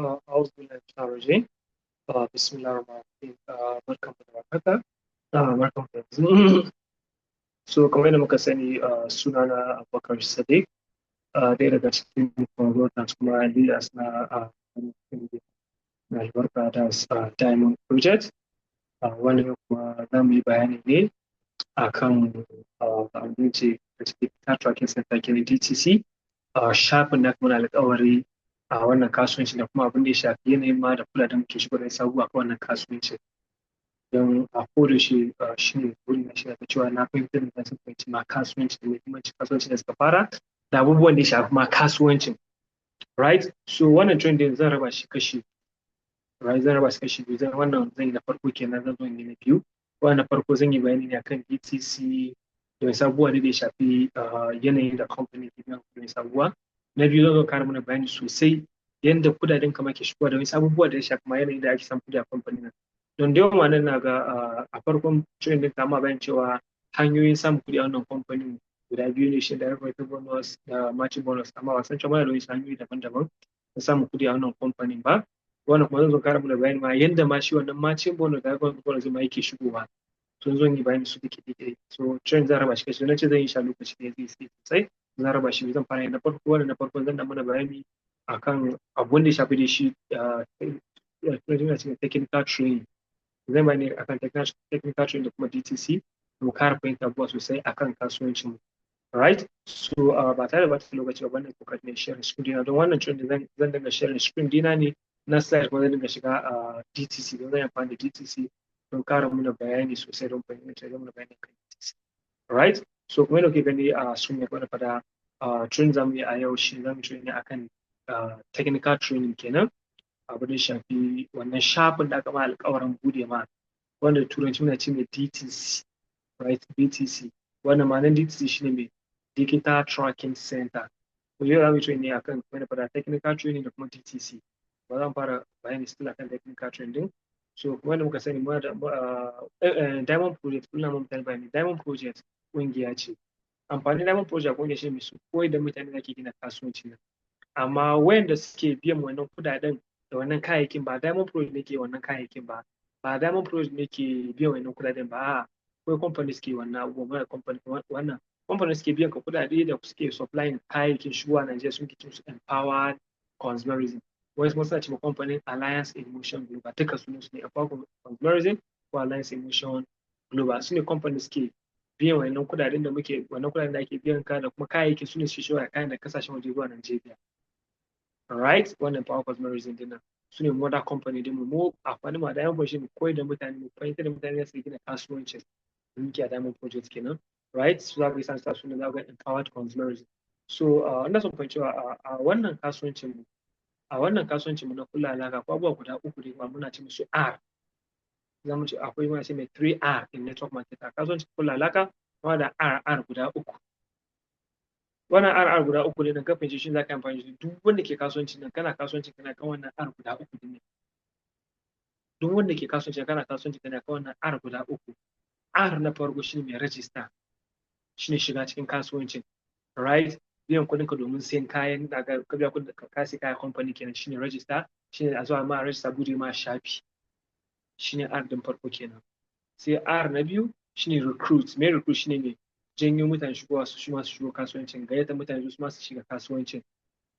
أعوذ بالله من الشيطان الرجيم. بسم الله الرحمن الرحيم. Barkanmu da warhaka. Barkanmu da yanzu. So kamar yadda muka sani, sunana Abubakar Sadiq, ɗaya daga cikin consultants kuma leaders na mai albarka da Diamond Project. Wannan kuma za mu yi bayani ne akan abin ce Digital Tracking Center kenan, DTC, shafin da aka mana alƙawari a wannan kasuwanci da kuma abin da ya shafi yanayin ma da kuɗaɗen muke shigo da sabuwa a wannan kasuwancin. Don a kodayaushe shi ne burina, shi ne cewa na fahimtar da sun fahimci ma kasuwanci da muhimmancin kasuwanci da suka fara da abubuwan da ya shafi ma kasuwancin. Right? So wannan training din zan raba shi kashi, right? Zan raba shi kashi biyu. Zan wannan zan yi na farko kenan, zan zo in yi na biyu. Wannan na farko zan yi bayani ne akan DTC da wasu abubuwa da ya shafi yanayin da company ke biyan kuɗin sabuwa. Na biyu, zan zo ƙara mana bayani sosai yanda kuɗaɗen kama ke shigowa da wasu abubuwa da ya shafi ma yanayin da ake samun kuɗi a company nan. Don da yawan nan na ga a farkon training din kama bayan cewa hanyoyin samun kuɗi a wannan company guda biyu ne, shi direct referral bonus da matching bonus, amma ban san cewa muna da wasu hanyoyi daban-daban na samun kuɗi a wannan company ba. Wannan kuma zan zo ƙara mana bayani ma yanda ma shi wannan matching bonus da direct bonus ma yake shigowa. So zan yi bayani su dake dake. So training zan raba shi kashi, na ce zan yi shi a lokaci ɗaya zai sai sosai. Zan raba shi, zan fara na farko. Wannan na farko zan dan mana bayani akan abun da ya shafi da shi technical training. Zan bayani akan technical training da kuma DTC, mu kara fahimta abubuwa sosai akan kasuwancin mu. Right? So ba tare da bata lokaci ba, wannan kokarin ne sharing screen dina, don wannan training zan dinga sharing screen dina ne na slide, kuma zan dinga shiga a DTC, don zan yi amfani da DTC don kara muna bayani sosai, don fahimta don muna bayani kan DTC. Right? So kuma yadda kuke gani a screen ne, kuma fada training zamu yi a yau shi zamu training akan technical training kenan, abu da shafi wannan shafin da aka ma alƙawarin bude ma, wanda Turanci muna ce mai DTC, right? DTC, wannan ma'anar DTC shine mai Digital Tracking Center. To yau zamu yi training ne akan wani fada technical training da kuma DTC. Ba zan fara bayani still akan technical training din. So kuma yadda muka sani, muna da Diamond Project. Kullum mun mutane bayani, Diamond Project ƙungiya ce. Amfanin Diamond Project ƙungiya shi ne su koyar da mutane da ke gina kasuwanci nan, amma wayanda suke biyan wannan kuɗaɗen da wannan kayayyakin, ba Diamond Project ne ke wannan kayayyakin ba, ba Diamond Project ne ke biyan wannan kuɗaɗen ba. A'a, akwai company suke wannan abubuwan. Muna company, wannan company suke biyan ka kuɗaɗe da suke supplying kayayyakin shigowa Najeriya, sun ke cin su Empowered Consumerism. Wani kuma suna cewa company Alliance in Motion Global. Duka sunan su ne Empowered Consumerism ko Alliance in Motion Global. Su ne company suke biyan wannan kuɗaɗen da muke, wannan kuɗaɗen da ake biyan ka da kuma kayayyakin, su ne suke shigowa kayan da kasashen waje zuwa Najeriya, right? Wannan Empowered Consumerism din nan su ne mother company din mu. Mu amfani mu a Diamond Project, mu koyar da mutane, mu fahimtar da mutane su gina kasuwancin da muke a Diamond Project kenan, right? So za ku yi san su ne, za ku ga Empowered Consumerism. So ina son fahimci cewa a wannan kasuwancin mu na kula alaka ko abubuwa guda uku ne ba muna ce musu R. Za mu ce akwai, muna ce mai 3R in network market. A kasuwancin kula alaka kuma da R guda uku. Wannan RR guda uku ne da ka fahimci shi, za ka yi amfani da shi. Duk wanda ke kasuwancin nan, kana kasuwancin, kana kan wannan R guda uku ne. Duk wanda ke kasuwanci, kana kasuwanci, kana kan wannan R guda uku. R na farko shine mai register, shine shiga cikin kasuwancin, right? Biyan kuɗin ka domin sayan kayan da ka biya kuɗin ka sai kayan company kenan, shine register, shine a zuwa ma register, bude ma shafi, shine R din farko kenan. Sai R na biyu shine recruit. Me recruit? Shine mai janyo mutane shigowa, su shi ma su shigo kasuwancin, gayyata mutane su ma su shiga kasuwancin,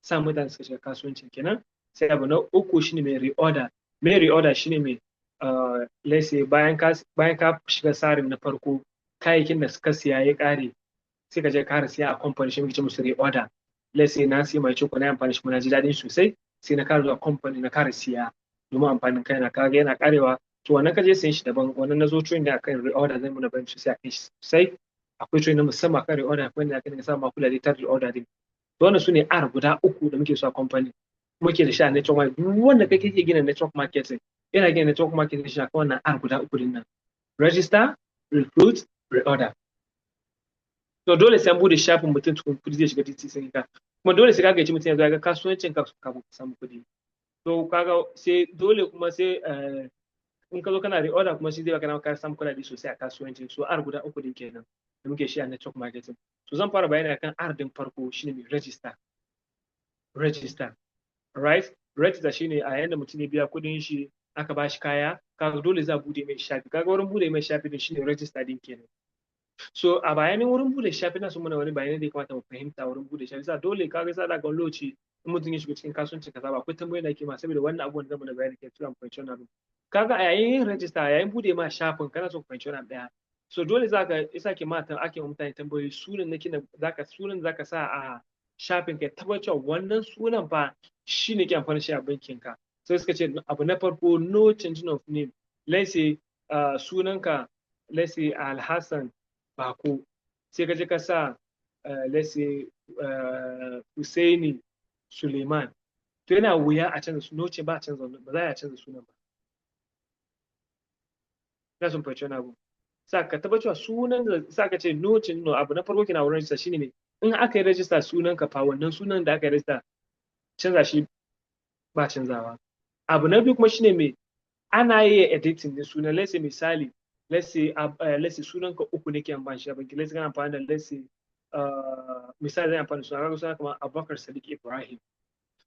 sa mutane suka shiga kasuwancin kenan. Sai abu na uku shine mai reorder. Mai reorder shine mai let's say bayan ka shiga tsarin na farko, kayayyakin da suka siya ya ƙare, sai ka je ƙara siya a company, shi muke ce musu reorder. Let's say na siya mai ciko, na amfani shi, na ji daɗin sosai, sai na ƙara zuwa company na ƙara siya domin amfanin kaina. Kaga yana ƙarewa, to wannan ka je sayan shi daban. Wannan na zo training akan reorder, zai muna bayani sosai akan shi sosai. Akwai training na musamman akan reorder, akwai wanda aka dinga samun kula ta reorder din. To wannan su ne R guda uku da muke so a company, muke da shi a network marketing. Duk wanda kake ke gina network marketing, yana gina network marketing shi akan wannan R guda uku din nan: register, recruit, reorder. To dole sai an bude shafin mutum tukun kuɗi zai shiga DTC ka, kuma dole sai ka gayyaci mutum ya zo ya ga kasuwancin ka kafin ka samu kuɗi. To kaga sai dole kuma sai in ka zo kana reorder kuma, shi zai baka ka samu kuɗaɗe sosai a kasuwancin. So R guda uku din kenan da muke shi a network marketing. So zan fara bayani akan R din farko, shine mai register. Register, right? Register shine a yayin da mutum ya biya kuɗin shi, aka ba shi kaya, kaga dole za a bude mai shafi. Kaga wurin bude mai shafi din shine register din kenan. So a bayanin wurin bude shafi na son muna wani bayani da ya kamata mu fahimta wurin bude shafi. Sa dole kaga sa da ga lokaci in mutum ya shiga cikin kasuwancin kaza ba, akwai tambayoyi da ake ma saboda wannan abubuwan da zan bayani ke tura mu fahimci wannan abu. Kaga a yayin yin register, yayin bude ma shafin, kana so ka fahimci wannan daya. So dole zaka isa ke mata ake wa mutane tambayoyi, sunan na kina zaka sunan zaka sa a shafin, ka tabbatar wannan sunan fa shine ke amfani shi a bankin ka. Sai suka ce abu na farko, no changing of name. Let's say sunanka, let's say Alhassan Bako, sai ka je ka sa let's say Husaini Suleiman, to yana wuya a canza su noce ba, a canza, ba za a canza sunan ba. Ina son fahimci wani abu. Sa ka tabbatar cewa sunan da sa ka ce no change, no. Abu na farko kina wurin register shine ne in aka yi register sunan ka fa, wannan sunan da aka yi register, canza shi ba canzawa. Abu na biyu kuma shine me? Ana iya editing din sunan. Let's say misali, let's say sunan ka uku nake amfani shi a banki. Let's say kana amfani da, let's say misali zan amfani da sunan, kaga sunan kamar Abubakar Sadiq Ibrahim.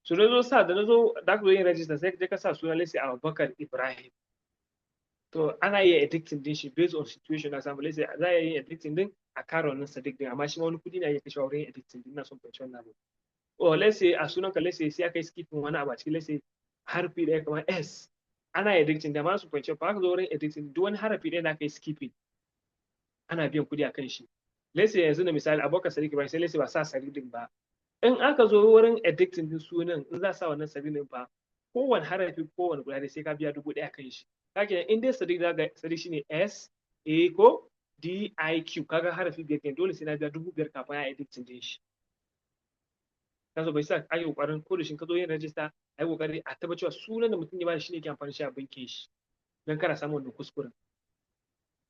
So na zo sa da na zo da aka zo yin register, sai ka je ka sa sunan, let's say Abubakar Ibrahim. To ana iya editing din shi based on situation na samu. Let's say za a iya editing din a kara wannan Sadiq din, amma shi ma wani kudi na iya kashewa wurin editing din. Ina son fahimci wannan abu. Or let's say a sunan ka, let's say sai aka yi skipping wani abu a cikin, let's say harfi ɗaya kamar S, ana editing da ma su fahimci fa aka zo wurin editing, duk wani harafi ɗaya da aka yi skipping ana biyan kuɗi a kan shi. Let's say yanzu na misali Abubakar Sadiq Ibrahim, sai let's say ba sa Sadiq din ba. In aka zo wurin editing din sunan, in za sa wannan Sadiq din fa, kowane harafi, kowane guda ɗaya, sai ka biya 1000 kan shi. Kake in dai Sadiq, ga Sadiq shine S A ko D I Q, kaga harafi biyar kenan, dole sai na biya 5000 kafin ya editing din shi. Kaso bai sa ake kokarin ko da shin ka zo yin register, ayi kokari a tabbatar cewa sunan da mutum ya bada shine yake amfani shi a bankin shi, don kada samu wannan kuskuren,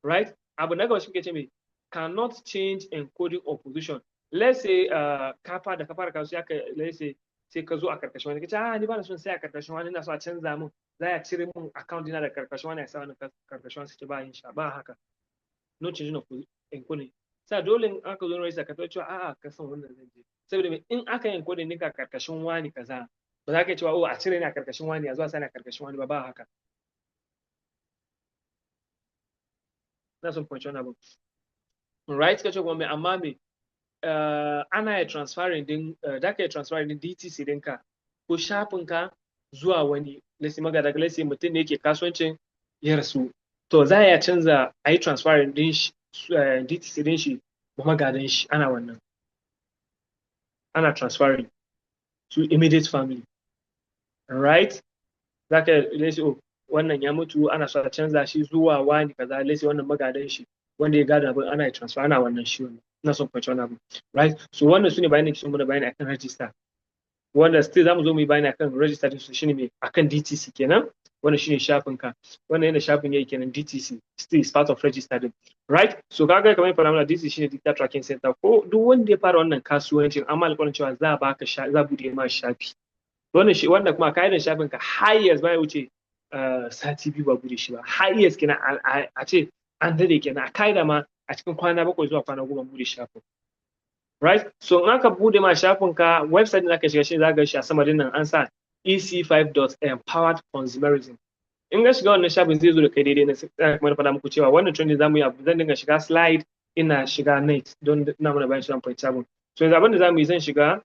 right? Abu na gaba shi muke ce mai cannot change encoding or position. Let's say ka fara kasuwa ka, let's say sai ka zo a karkashin wani, kace, "Ah, ni ba na son sai a karkashin wani, ina so a canza min, za a cire min account dina da karkashin wani, a sa wani karkashin wani." Sai ba yin sha ba haka, no change of encoding. Sa dole in aka zo register ka tabbatar cewa a'a, ka san wannan zan je, saboda me? In aka yi encoding ɗinka karkashin wani kaza, ba za ka yi cewa, "Oh, a cire ni a karkashin wani, a zuwa sani a karkashin wani" ba. Ba haka. Ina son fahimci wannan abu, right? Ka ce kuma me? Amma me ana iya transferring din, da ka yi transferring din DTC ɗinka ko shafinka zuwa wani, let's say magada, let's say mutum ne yake kasuwancin ya rasu, to za a iya canza, a yi transferring din shi DTC din shi ma magadan shi. Ana wannan, ana transferring to immediate family, right? Za ka, let's say, oh, wannan ya mutu, ana so a canza shi zuwa wani kaza, let's say wannan magadan shi wanda ya gada abin, ana transfer, ana wannan shi wannan. Ina son fahimci wannan abu, right? So wannan su ne bayanin da muna bayani akan register, wanda still zamu zo mu yi bayani akan register din su shine me? Akan DTC kenan. Wannan shine shafin ka, wannan yana shafin yake kenan. DTC still is part of register din, right? So kaga kamar fara mana, DTC shine Digital Tracking Center. Ko duk wanda ya fara wannan kasuwancin, amma alƙawarin cewa za a baka za a bude ma shafi. Wannan shi wannan kuma ka'idan shafin ka, highest baya wuce sati 2 ba bude shi ba. Highest kenan a ce an dade kenan. A ka'ida ma a cikin kwana 7 zuwa kwana 10 bude shafin, right? So in aka bude ma shafin ka, website din aka shiga shi, za ga shi a sama din nan an sa ec5.empoweredconsumerism. In ga shiga wannan shafin, zai zo da kai daidai na kuma faɗa muku cewa wannan training zamu yi abu, zan dinga shiga slide, ina shiga net don ina mana bayan shi point sabon. So yanzu abin da zamu yi, zan shiga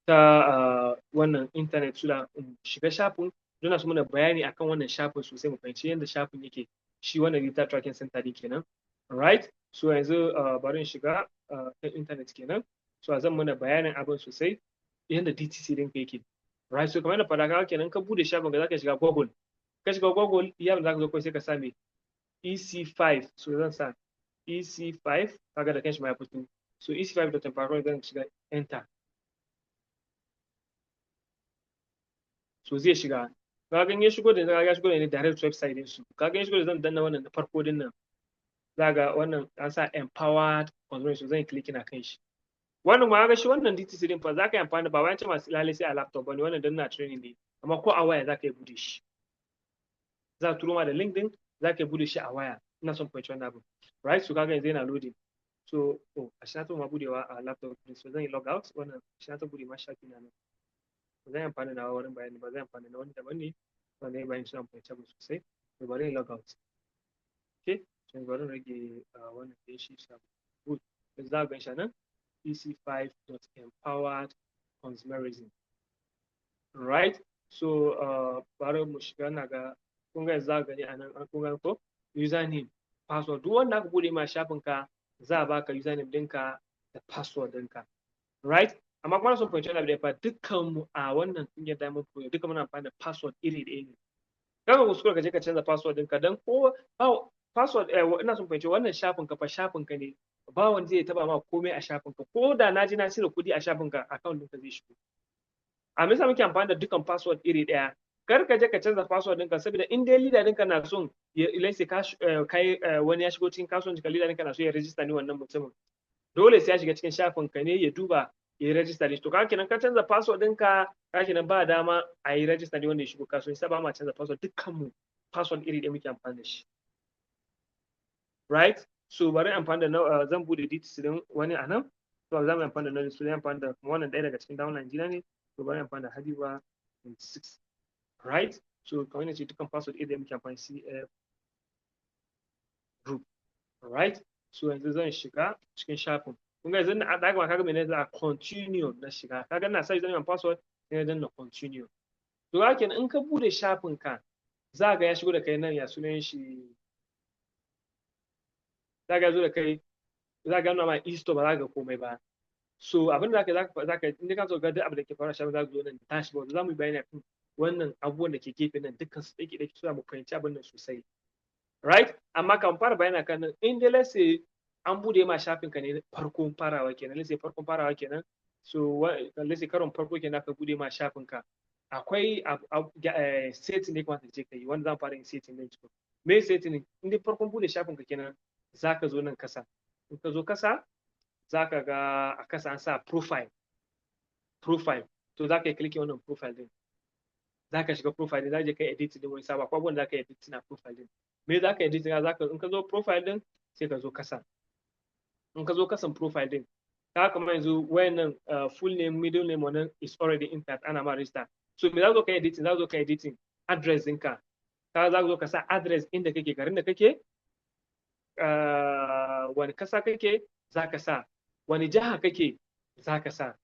ta wannan internet su da shiga shafin don su mana bayani akan wannan shafin sosai, mu fahimci yadda shafin yake, shi wannan Digital Tracking Center din kenan, right? So yanzu bari in shiga ta internet kenan, so zan mana bayanin abin sosai yadda DTC ɗinka yake, right? So kamar yadda faɗa, kaga kenan ka bude shafin ka, zaka shiga Google. Ka shiga Google, iya da zaka zo kawai sai ka sa me? EC5. So zan sa EC5, kaga da kanshi ma ya fito. So ec5.empower, zan shiga, enter. So zai shiga. Kaga in ya shigo da ya shigo da ni direct website din su. Kaga ya shigo da zan danna wannan na farko din nan, za ga wannan an sa empowered consumer. So zan yi clicking akan shi. Wannan ma ga shi wannan DTC din fa za ka yi amfani, ba wayan ce masu lalle sai a laptop bane wannan, dan na training ne, amma ko a waya za ka yi bude shi. Za a turo ma da link din, za ka yi bude shi a waya. Ina son fahimci wannan abu, right? So kaga yanzu yana loading. So, oh, a shi na ma budewa a laptop din, so zan yi log out. Wannan shi na ta bude ma shafi na nan. Ba zan yi amfani da nawa wurin bayani ba, zan yi amfani da wani daban ne wanda ya bayani suna fahimci abu sosai. To, bari in log out. Okay, so bari in rage wannan ɗin shi. Good, yanzu za ka gan shi a nan, pc5.empowered consumerism, right? So bari mu shiga. Na ga kun ga yanzu za ka gani a nan, kun ga ko username, password. Duk wanda aka bude ma shafin ka, za a baka username ɗinka da password ɗinka, right? Amma kuma son fahimci wani abu da ya fa dukkan mu a wannan kungiyar Diamond Pro, dukkan muna amfani da password iri ɗaya ne. Kada ka kuskura ka je ka canza password ɗinka, dan ko password ina son fahimci wannan shafin ka fa, shafin ka ne, ba wanda zai taba ma komai a shafin ka. Ko da na ji na cire kuɗi a shafin ka, account ɗinka zai shigo. A me yasa muke amfani da dukkan password iri ɗaya? Kar ka je ka canza password ɗinka, saboda in dai leader ɗinka na son ya, let's say ka kai wani ya shigo cikin kasuwanci ka, leader ɗinka na so ya register ni wannan mutumin, dole sai ya shiga cikin shafin ka ne ya duba ya yi register ne. To, ka kenan ka canza password ɗinka, ka kenan ba dama a yi register ne wanda ya shigo kasuwanci. Sai ba ma canza password, dukkan mu password iri ɗaya muke amfani da shi, right? So bari amfani da zan bude details din wani a nan. So za mu amfani da na su amfani da wannan, ɗaya daga cikin downline dina ne. So bari amfani da Habiba 26, right? So kamar yadda ce, dukkan password iri ɗaya muke amfani, CF group, right? So yanzu zan shiga cikin shafin. Kun ga yanzu na ɗaga, kaga mene za a continue na shiga. Kaga na sa username and password, sai na danna continue. To, haka kenan in ka bude shafin ka, za ga ya shigo da kai nan. Ya sunan shi? Za ga ya zo da kai, za ga nuna ma e-store, ba za ga komai ba. So abin da zaka in ka so ga duk abin da ke faruwa shafin, za ka zo nan dashboard. Za mu yi bayani akan wannan abubuwan da ke gefe nan dukkan su ɗaki ɗaki, suna mu fahimci abin nan sosai, right? Amma kan fara bayani akan nan, in dai let's say an bude ma shafin ka ne farkon farawa kenan, let's say farkon farawa kenan, so let's say karon farko kenan aka bude ma shafin ka, akwai setting ne kamata je ka yi, wanda zan fara yin setting din cikin me setting. In dai farkon bude shafin ka kenan, zaka zo nan kasa. In ka zo kasa, zaka ga a kasa an sa profile, profile. To, zaka yi clicking wannan profile din, zaka shiga profile din, zaka je kai edit din wani sabo. Akwai abubuwan da zaka edit na profile din. Me zaka edit? Zaka in ka zo profile din, sai ka zo kasa. In ka zo kasan profile din, ka kamar yanzu wayannan full name, middle name, wannan is already intact, ana ma register. So me za ka editing? Za ka editing address ɗinka. Ka za ka zo ka sa address inda kake, garin da kake, wani kasa kake, za ka sa wani jiha kake, za ka sa,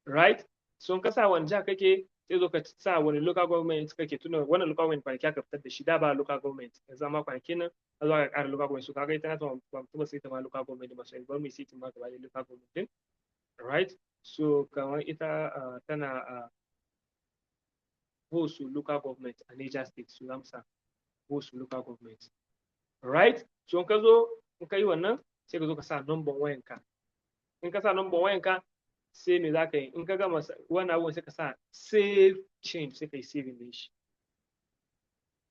right? So in ka sa wani jiha kake, sai zo ka sa wani local government kake. Tuna wannan local government kwanaki aka fitar da shi, da ba local government, yanzu amma kwanakin nan a zo aka ƙara local government. So kaga ita na ba mu sai ta ma local government ba, so bari mu yi ma gaba da local government din, right? So kamar ita tana a Bosu local government a Niger State, so zamu sa Bosu local government, right? So in ka zo in ka yi wannan, sai ka zo ka sa number wayanka. In ka sa number wayanka, sai me za ka yi? In ka gama wannan abubuwan, sai ka sa save change, sai ka yi saving din shi.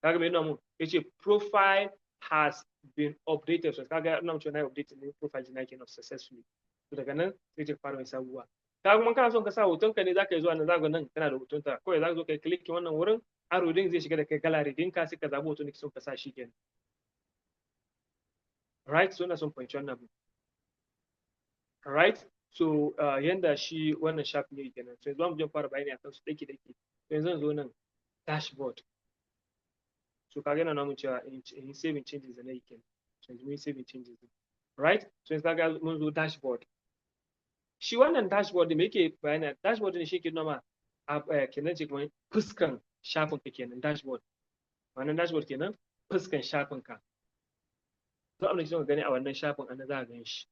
Kaga me nuna mun? Yace "Profile has been updated." So kaga ina cewa na update din profile dina kenan successfully. To, daga nan sai ka fara mai sabuwa. Ka kuma kana son ka sa hoton ka ne, zaka yi zuwa nan, zaka nan kana da hoton ta kawai, zaka zo kai click wannan wurin, arrow din zai shiga da kai gallery dinka, sai ka zabi hoton da kake son ka sa shi kenan, right? So ina son fahimci wannan abu, right? So yanda shi wannan shafin yake kenan. So yanzu mu je fara bayani akan su daki daki. So yanzu zan zo nan dashboard. So kaga yana nuna cewa in saving changes da na yi kenan. So yanzu mun yi saving changes, right? So yanzu kaga mun zo dashboard. Shi wannan dashboard da me yake bayani? Dashboard ne shi ke nuna ma kenan ce kamar fuskan shafin ka kenan dashboard. Wannan dashboard kenan fuskan shafin ka. To, abin da kake gani a wannan shafin anan za ka gan shi,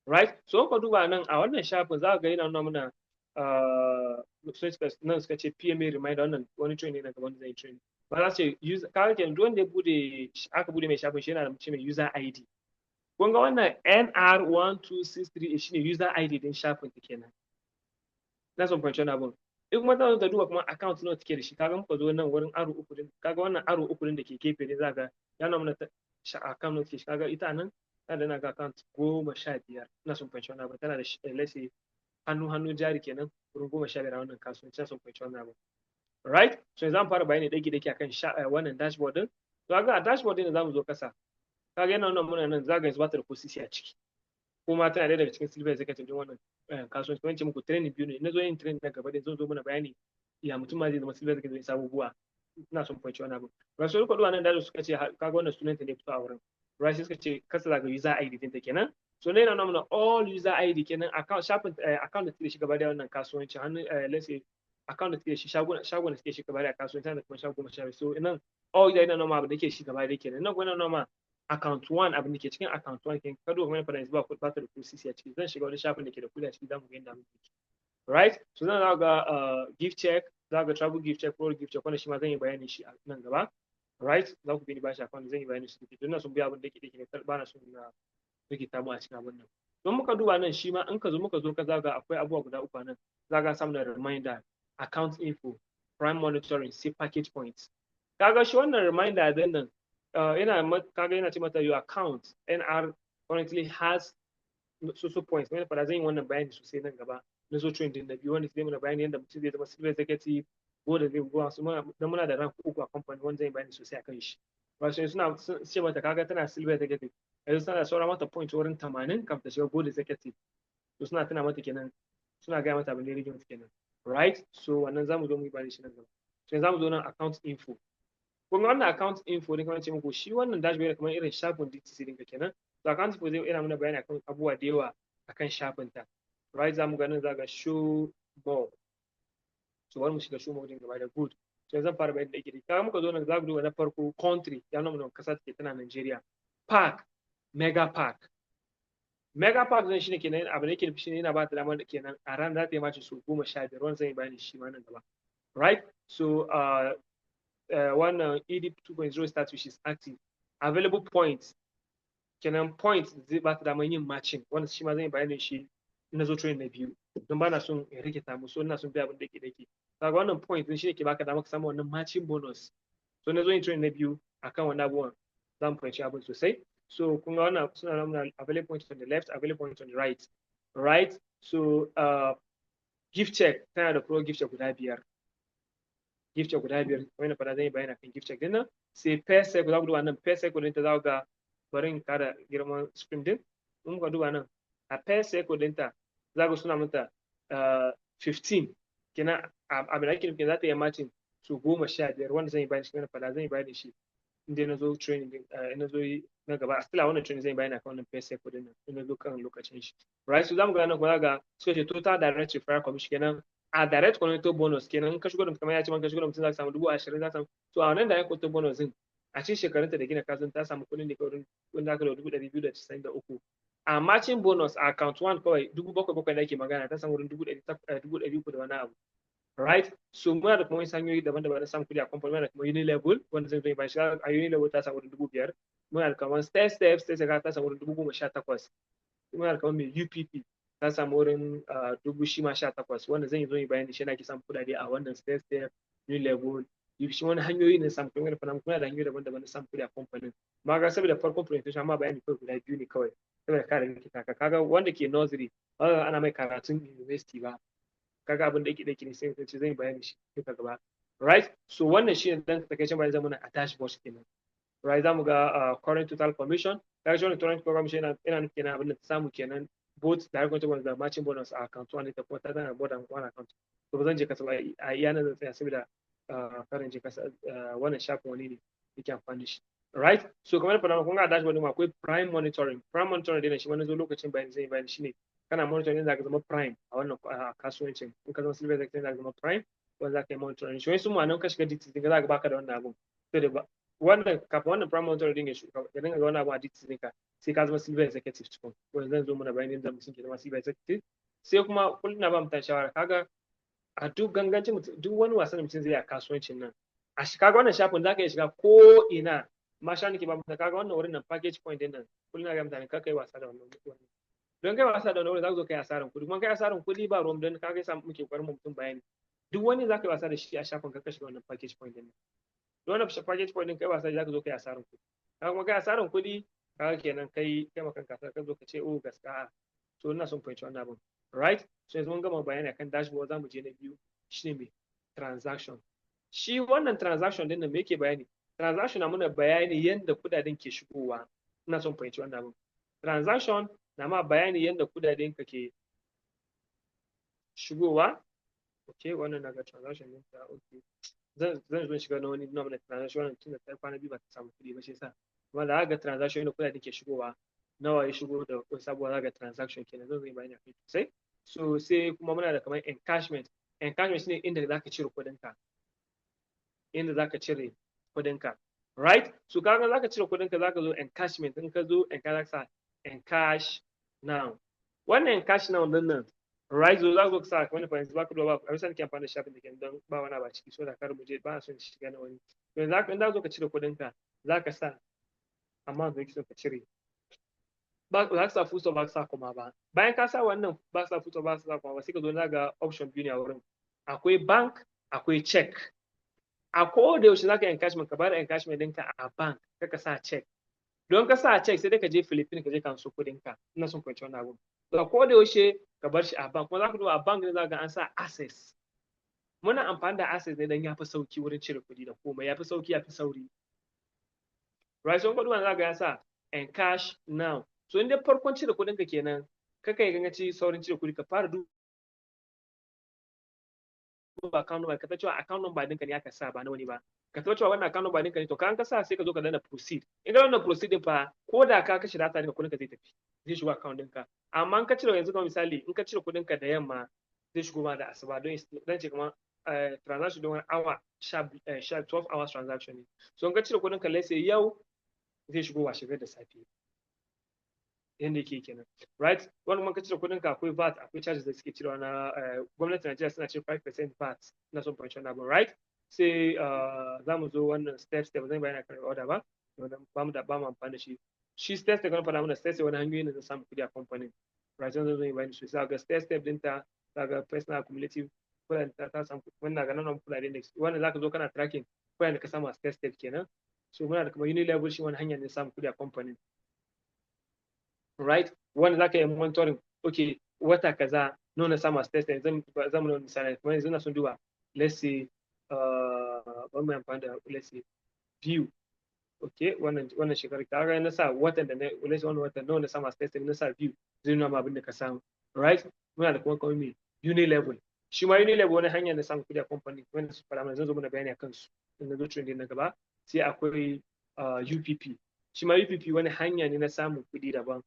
right? So ka duba nan a wannan shafin, za ka ga yana nuna mana nan suka ce PMA reminder. Wannan wani training na gaban da zai yi training ba za su ce user. Kaga kenan duk wanda ya bude, aka bude mai shafin shi, yana da ce mai user ID. Kun ga wannan NR12638 shine user ID din shafin ka kenan. Na son fahimci wannan abun. In kuma ta duba kuma account nawa take da shi, kaga muka zo nan wurin arrow uku din, kaga wannan arrow uku din da ke gefe ne, za ga ya nuna mana account nawa take shi. Kaga ita nan tana da na ga account 15. Ina son fahimci wannan abun. Tana da, let's say, hannu hannu jari kenan wurin 15 a wannan kasuwanci. Ina son fahimci wannan abun, right? So yanzu zamu fara bayani daki daki akan wannan dashboard din. To, kaga a dashboard din zamu zo kasa, kaga yana nuna muna nan, zaga yanzu ba ta da ko sisi a ciki, kuma tana ɗaya daga cikin silver executive din wannan kasuwanci. Kuma ce muku training biyu ne na zo yin training na gaba da zan zo mana bayani. Ya mutum ma zai zama silver executive zai abubuwa? Ina son fahimci wannan abu. Rasul kudu nan da suka ce, kaga wannan sunanta ne fito a wurin, right? Suka ce kasa zaga user ID ɗinta kenan. So ne yana nuna all user ID kenan, account, shafin account da take shi gaba da wannan kasuwanci hannu, let's say account da take shi, shagon da take shi gaba da kasuwanci da kuma shagon 12. So nan all user yana nuna abu da ke shi gaba da kenan. Nan kuma yana nuna account 1, abin da ke cikin account 1 kenan. Ka duba kamar fara ba ba ta da ko CC a ciki. Zan shiga wani shafin da ke da kudi a ciki, zamu ga yadda muke, right? So zan ga gift check, za ga travel gift check ko gift check, wanda shi ma zan yi bayani shi a nan gaba, right? Za ku bi ni bashi akan zan yi bayani shi. Don na son biya abin da ke ne, ba na son na rikita mu a cikin abin nan. Don muka duba nan shi ma, in ka zo muka zo ka zaga, akwai abubuwa guda uku nan. Za ga samu da reminder, account info, prime monitoring, sai package points. Kaga shi wannan reminder din nan, yana kaga yana ce mata your account NR currently has so so points. Wani fara zan yi wannan bayani sosai nan gaba na zo training din na biyu, wanda zai mana bayani yadda mutum zai zama silver executive ko da zai go su muna. Dan muna da rank uku a company, wanda zai yi bayani sosai akan shi. Wasu suna ce mata, kaga tana silver executive yanzu, tana saura mata point wurin 80 kafin ta shiga gold executive. To suna tana mata kenan, suna gaya mata abin da ya rage mata kenan, right? So wannan zamu zo mu yi bayani shi nan gaba. So yanzu zamu zo nan account info. Kun ga wannan account info din, kamar ce muku shi wannan dashboard kamar irin shafin DTC ɗinka kenan. So account info zai yana mana bayani akan abubuwa da yawa akan shafin ta, right? Zamu ga nan za ga show more. So bari mu shiga show more din gaba da. Good. So yanzu zan fara bayani da yake. Kaga muka zo nan, za ku duba na farko country, ya nuna mana kasa take, tana Nigeria. Pack, mega pack. Mega pack zan shine kenan, abu da yake nufi shine yana ba ta damar da kenan a ran za ta yi match su 15. Wannan zan yi bayani shi ma nan gaba, right? So wannan ED 2.0 status, which is active, available points kenan, points zai ba ta damar yin matching. Wannan shi ma zan yi bayanin shi na zo training na biyu, don ba na son in rikita mu. So ina son bi abin da ke dake. Kaga wannan point din shi ne ke baka damar ka samu wannan matching bonus. So na zo yin training na biyu akan wannan abubuwan, za mu fahimci abin sosai. So kun ga wannan suna nuna available points on the left, available points on the right, right? So gift check, tana da pro gift check guda biyar, gift check guda biyar. Wani fara zan yi bayani akan gift check din nan. Sai per cycle, za ku duba nan per cycle ɗinta, za ku ga, bari in kara girman screen din. In muka duba nan a per cycle ɗinta, za ku suna mata 15 kenan. Abin da ake nufi, za ta yi matching su 15, wanda zan yi bayani shi, wani fada zan yi bayani shi inda na zo training din na zo na gaba. A still a wannan training zan yi bayani akan wannan per cycle din nan in na zo kan lokacin shi, right? So zamu ga nan kuma ga suka ce total direct referral commission kenan, a direct connector bonus kenan. Ka shigo da, kamar ya ce man ka shigo da mutum, za ka samu 20,000 za ka samu. So a wannan direct connector bonus din, a cikin shekarunta da gina kasuwan, ta samu kuɗin da kawai wanda aka da 293,000. A matching bonus a account one kawai, 7,700 da ake magana, ta samu wurin 300,000 da wani abu, right? So muna da kuma wasu hanyoyi daban-daban na samun kuɗi a company. Muna da kuma unilevel, wanda zai zo bayan shiga a unilevel ta samu wurin 5,000. Muna da kamar stair step, stair step ta samu wurin 18,000. Muna da kamar mai UPP, ta samu wurin dubu shi ma 18, wanda zan yi zo yi bayani shi yana ke samun kuɗaɗe a wannan stair step, unilevel, shi wani hanyoyi ne samun kuɗi. Wani fana muna da hanyoyi daban-daban na samun kuɗi a kamfanin. Amma ga saboda farkon presentation amma bayani kawai guda biyu ne kawai, saboda kare rikita ka. Kaga wanda ke nursery ba ana mai karatun university ba. Kaga abin da yake da ne, sai ce zan yi bayani shi duka gaba, right? So wannan shi ne dan takaicen bayani zan muna a dashboard kenan, right? Zamu ga current total commission. Kaga shi wannan current commission yana nufi kenan abin da ta samu kenan, both direct bonus da matching bonus a account one. Ita kuma ta tana more than one account. To ba zan je kasa ba, a iya nan zan tsaya saboda karin je kasa. Wannan shafin wani ne yake amfani da shi, right? So kamar da faɗa, kun ga dashboard din akwai prime monitoring. Prime monitoring din shi wani zo lokacin bayani zai bayani shine kana monitoring, za ka zama prime a wannan kasuwancin. In ka zama silver executive, za ka zama prime, wanda za ka yi monitoring shi. Wani sun ma nan ka shiga DTC din, za ka baka da wannan abun. Sai da wannan kafin wannan prime monitoring din ya shiga, ya dinga ga wannan abun a DTC ɗinka, sai ka zama silver executive tukun, wanda zan zo mana bayani yadda mutum ke zama silver executive. Sai kuma kullum na ba mutane shawara, kaga a duk gangancin duk wani wasan da mutum zai yi a kasuwancin nan, a shi kaga wannan shafin za ka iya shiga ko ina ma sha nake ba mutane. Kaga wannan wurin nan, package point din nan, kullum na ga mutane kar kai wasa da wannan wannan. Don kai wasa da wannan wurin, za ka zo kai asaran kuɗi. Kuma kai asaran kuɗi ba ruwan don kaga yasa muke kokarin mu mutum bayani. Duk wani za ka yi wasa da shi a shafin, ka shiga wannan package point din nan. Don wannan package point din kai wasa, za ka zo kai asaran kuɗi. Kaga kuma kai asaran kuɗi, kaga kenan kai kai makan kasa, ka zo ka ce, "Oh, gaskiya." So ina son fahimci wannan abin, right? So yanzu mun gama bayani akan dashboard, za mu je na biyu, shine me? Transaction. Shi wannan transaction din nan, me yake bayani? Transaction na muna bayani yadda kudaden ke shigowa. Ina son fahimci wannan abin. Transaction na ma bayani yadda kudaden ka ke shigowa, Okay, wannan na ga transaction ɗin ta. Okay, zan zo shiga na wani nuna mana transaction. Wannan tunda ta kwana 2 ba ta samu kuɗi ba, shi yasa. Amma da ga transaction da kuɗaɗen ke shigowa, nawa ya shigo da wasu abubuwa, za ga transaction kenan. Zan zo yi bayani akai sosai. So sai kuma muna da kamar encashment. Encashment shine inda zaka cire kuɗinka, inda zaka cire kuɗinka, right? So kaga zaka cire kuɗinka, zaka zo encashment. In ka zo encash, sa encash now. Wannan encash now din nan, right? So za ka zo ka sa kamar, for example, baka duba a misali ke amfani da shafin da ke don ba wani ba ciki, so da kar mu je ba son shiga na wani. To yanzu in za ka zo ka cire kuɗinka, zaka sa amount da kake so ka cire. Ba za ka sa full stop, ba ka sa comma ba. Bayan ka sa wannan, ba ka sa full stop, ba ka sa comma ba, sai ka zo na ga option biyu ne a wurin: akwai bank, akwai check. A ko da yaushe zaka encashment, ka bada encashment ɗinka a bank, ka sa check. Don ka sa check, sai dai ka je Philippines ka je ka anso kuɗin ka. Ina son fahimci wannan abun. To ko da yaushe ka bar shi a bank. Kuma za ka duba a bank ne, za ka ga an sa Access. Muna amfani da Access ne dan ya fi sauki wurin cire kuɗi da komai, ya fi sauki, ya fi sauri, right? So in ka duba, za ka ga ya sa encash now. So in dai farkon cire kuɗin ka kenan, kaka yi gangaci saurin cire kuɗi. Ka fara duba account number, ka ta cewa account number ɗinka ne aka sa, ba na wani ba. Ka tabbata cewa wannan account number ɗinka ne. To kan ka sa, sai ka zo ka danna proceed. In ka danna proceed din fa, ko da ka kashe data ɗinka, kuɗinka zai tafi, zai shigo account ɗinka. Amma in ka cire yanzu, kamar misali, in ka cire kuɗinka da yamma, zai shigo ma da asuba. Don dan ce kamar transaction don wani awa sha 12 hours transaction ne. So in ka cire kuɗinka, let's say yau, zai shigo washe da safe. Yanda yake kenan, right? Wani kuma ka cire kuɗin ka, akwai VAT, akwai charges da suke cirewa na gwamnatin Najeriya, suna cire 5% VAT. Ina son fahimci wannan abun, right? Sai za mu zo wannan step step. Zan bayani akan order ba, ba mu da ba mu amfani da shi. Shi step step kan faɗa mana step step, wani hanyoyi ne na samun kuɗi a company, right? Zan zo yi bayani sosai. Ga step step ɗinta, za ga personal accumulative kuɗaɗen ta samu. Wannan ga nan kuɗaɗen da wannan zaka zo kana tracking kuɗaɗen da ka samu a step step kenan. So muna da kamar unilevel, shi wani hanya ne samun kuɗi a company, right? Wanda zaka yi monitoring, okay, wata kaza nawa na samu a step step. Zan zan nuna misali, kamar yanzu ina son duba, let's say, bari mu amfani da, let's say, view. Okay, wannan shekarar, ka ga na sa watan da na, let's say, wannan watan nawa na samu a step step, na sa view, zai nuna ma abin da ka samu, right? Muna da kuma kamar me unilevel. Shi ma unilevel wani hanya na samun kuɗi a company wanda su fara mana. Zan zo mana bayani akan su in na zo training na gaba. Sai akwai UPP. Shi ma UPP wani hanya ne na samun kuɗi daban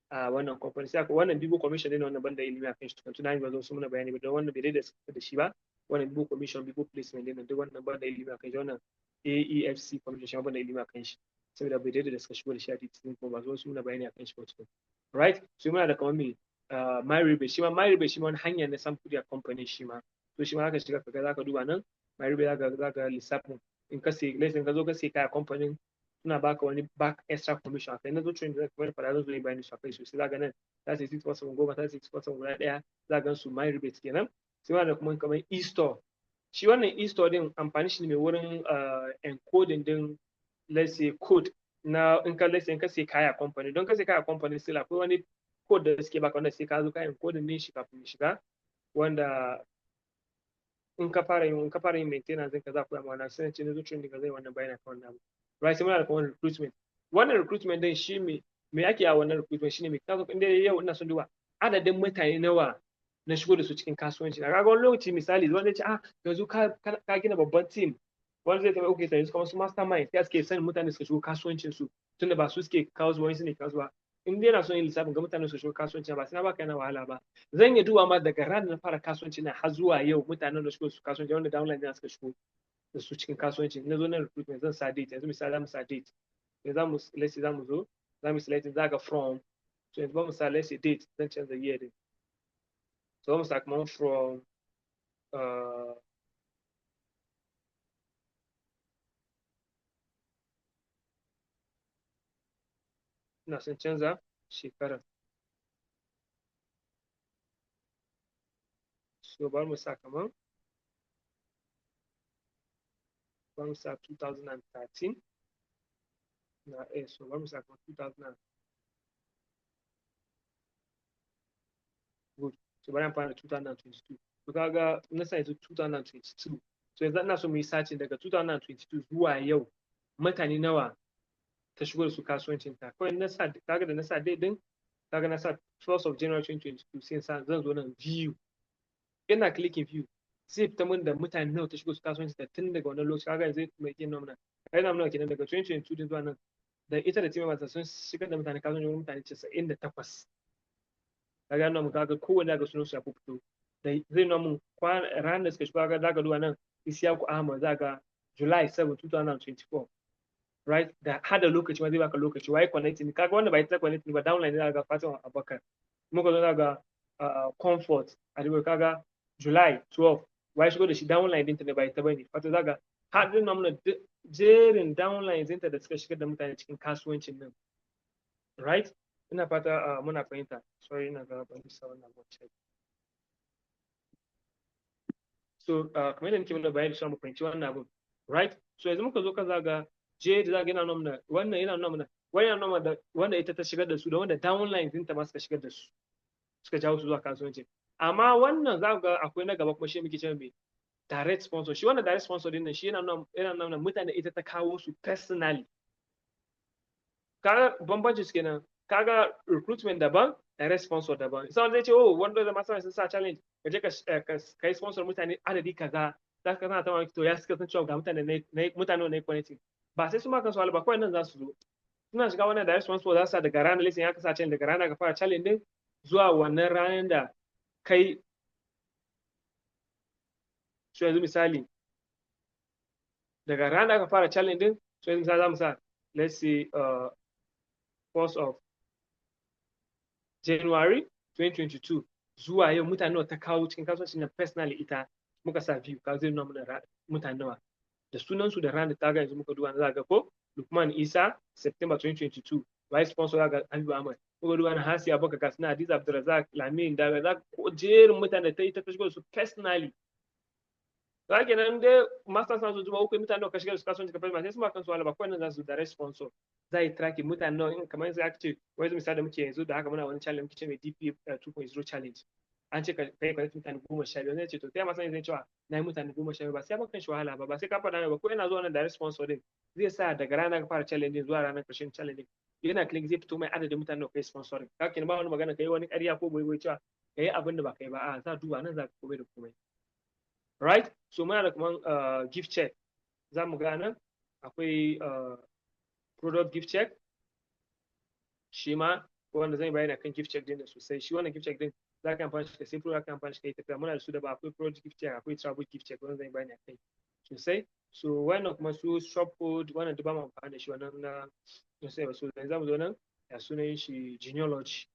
a wannan company. Sai akwai wannan Bibo commission ne. Wannan banda ilimi akan shi tukun, tunani ba zo su muna bayani ba, don wannan bai da da shi ba. Wannan Bibo commission, Bibo placement ne, duk wannan banda ilimi akan shi. Wannan AEFC commission, shi ma banda ilimi akan shi, saboda bai daidai da suka shigo da shi a titin, kuma ba zo su muna bayani akan shi ba tukun, right? So muna da kamar me MyRebate. Shi ma MyRebate, shi ma wani hanya na samun kuɗi a company shi ma. To shi ma zaka shiga kaga, zaka duba nan MyRebate, zaka lissafin in ka sai, let's say ka zo ka sai kaya, company suna baka wani back extra commission akai. Na zo training da kamar fara, zan zo yi bayani su akai sosai. Zaka nan za su yi 647 10, za su yi 647 guda ɗaya, za gan su MyRebate kenan. Sai ma da kuma kamar e-store. Shi wannan e-store din, amfani shi ne mai wurin encoding din, let's say, code na in ka, let's say, in ka sai kaya company. Don ka sai kaya company, still akwai wani code da suke baka wanda sai ka zo ka encoding din shi kafin ya shiga, wanda in ka fara yin maintenance ɗinka, za ku yi wannan. Sai ce na zo training ka zai wannan bayani akan wannan abu, right? Sai muna da kuma recruitment. Wannan recruitment din shi, me ake a wannan recruitment shine me kaga inda yau ina son duba adadin mutane nawa na shigo da su cikin kasuwanci na. Kaga wani lokaci, misali, wanda ya ce, "Ah, yanzu ka gina babban team," wanda zai taɓa, okay, yanzu kamar su mastermind sai suke sanin mutane suka shigo kasuwancin su, tunda ba su suke kawo su, wani su ne kasuwa. In dai na son yin lissafin ga mutane su shigo kasuwanci, ba sai na baka yana wahala ba. Zan iya duba ma daga ranar na fara kasuwanci na har zuwa yau, mutanen da shigo su kasuwanci, wanda downline ɗina suka shigo da su cikin kasuwanci. Na zo na recruitment, zan sa date. Yanzu misali, za mu sa date. Yanzu za mu, let's say, za mu zo za mu select, za ga from. So yanzu ba mu sa, let's say, date, zan canza year din. So mu sa kamar from ina son canza shekarar. So bari mu sa 2013 na so bari mu sa kamar 2000. Good. So bari amfani da 2022. To kaga na sa yanzu 2022. So yanzu ina so mu yi searching daga 2022 zuwa yau, mutane nawa ta shigo da su kasuwancin ta. Kawai na sa, kaga da na sa date din, kaga na sa 1st of January 2022, sai sa zan zo nan view. Ina clicking view, Zai fita mun da mutane nawa ta shigo su kasuwanci da tun daga wannan lokaci. Kaga yanzu mai kin nuna kai na nuna kenan daga 2022 zuwa nan, da ita da team members sun shigar da mutane kasuwanci wurin mutane 98. Kaga nan kaga kowanne ga sunan su ya fito, da zai nuna mun ranar da suka shigo. Kaga zaka duba nan, Isiyaku Ahmad, za ga July 7, 2024, right? Da hada lokaci ma zai baka lokaci waye connecting. Kaga wanda bai ta connecting ba, downline za ga Fatima Abubakar. Muka zo za ga Comfort a, kaga July 12, waye shigo da shi? Downline dinta ne, bai ta bane. Wato za ga har zai nuna jerin downlines ɗinta da suka shigar da mutane cikin kasuwancin nan, right? Ina fata muna fahimta. Sorry, ina ga ban bisa wannan check. So kamar yadda nake mana bayani cewa mu fahimci wannan abun, right? So yanzu muka zo ka zaga je da zaga yana nuna wannan, yana nuna wannan, yana nuna da wanda ita ta shigar da su da wanda downlines ɗinta ma suka shigar da su, suka jawo su zuwa kasuwanci. Amma wannan za ga akwai na gaba kuma, shi muke cewa mai direct sponsor. Shi wannan direct sponsor din nan, shi yana nuna mutane ita ta kawo su personally. Kaga bambanci su kenan. Kaga recruitment daban, direct sponsor daban. Sai wanda zai ce, "Oh, wanda da masu sun sa challenge, ka je ka yi sponsor mutane adadi kaza." Za ka sana ta, to ya suka san cewa ga mutane ne, mutane ne connecting? Ba sai su ma kansu ba, kawai nan za su zo suna shiga wannan direct sponsor. Za su sa daga ranar listing ya kasa challenge, daga ranar ka fara challenge din zuwa wannan ranar da kai. So yanzu misali, daga ranar aka fara challenge din, so yanzu misali za mu sa, let's say, 1st of January 2022 zuwa yau, mutane nawa ta kawo cikin kasuwancin nan personally ita. Muka sa view, ka zai nuna mana mutane nawa da sunan su da ranar ta. Ga yanzu muka duba, za ga ko Lukman Isa, September 2022, vice sponsor ga Habibu Ahmad. Muka duba na Hasiya Abubakar, Kasina, Hadiza Abdulrazak, Lamin da za ko jerin mutane ta ita ta shigo su personally. Za kenan dai master su zuba uku, mutane nawa ka shigar su kasuwanci ka personally, sai su ma kansu wala ba. Kawai nan za su direct sponsor, za yi tracking mutane nawa. Kamar yanzu aka ce wai misali da muke yanzu da haka, muna wani challenge muke ce mai DP 2.0 challenge. An ce ka kai connect mutane 15. Zai ce, to sai ma sani zai cewa na yi mutane 15, ba sai ba kan shi wahala ba, ba sai ka faɗa ba. Ko yana zuwa wannan direct sponsor din, zai sa daga ranar ka fara challenge zuwa ranar ƙarshen challenge, yana click, zai fito mai adadin mutane da kai sponsoring. Ka kenan ba wani magana kai wani ƙarya ko boye boye cewa kai abin da ba kai ba. A za duba nan, za ka komai da komai, right? So muna da kaman gift check. Za mu ga nan akwai product gift check shi ma, wanda zan yi bayani akan gift check din da sosai. Shi wannan gift check din, za ka amfani shi ka sai product, ka amfani shi ka yi tafiya. Muna da su da ba, akwai product gift check, akwai travel gift check, wanda zan yi bayani akai sosai. So wannan kuma su shop code, wannan duk ba mu amfani da shi, wannan na sai. So yanzu za mu zo nan, ya sunan shi? Genealogy.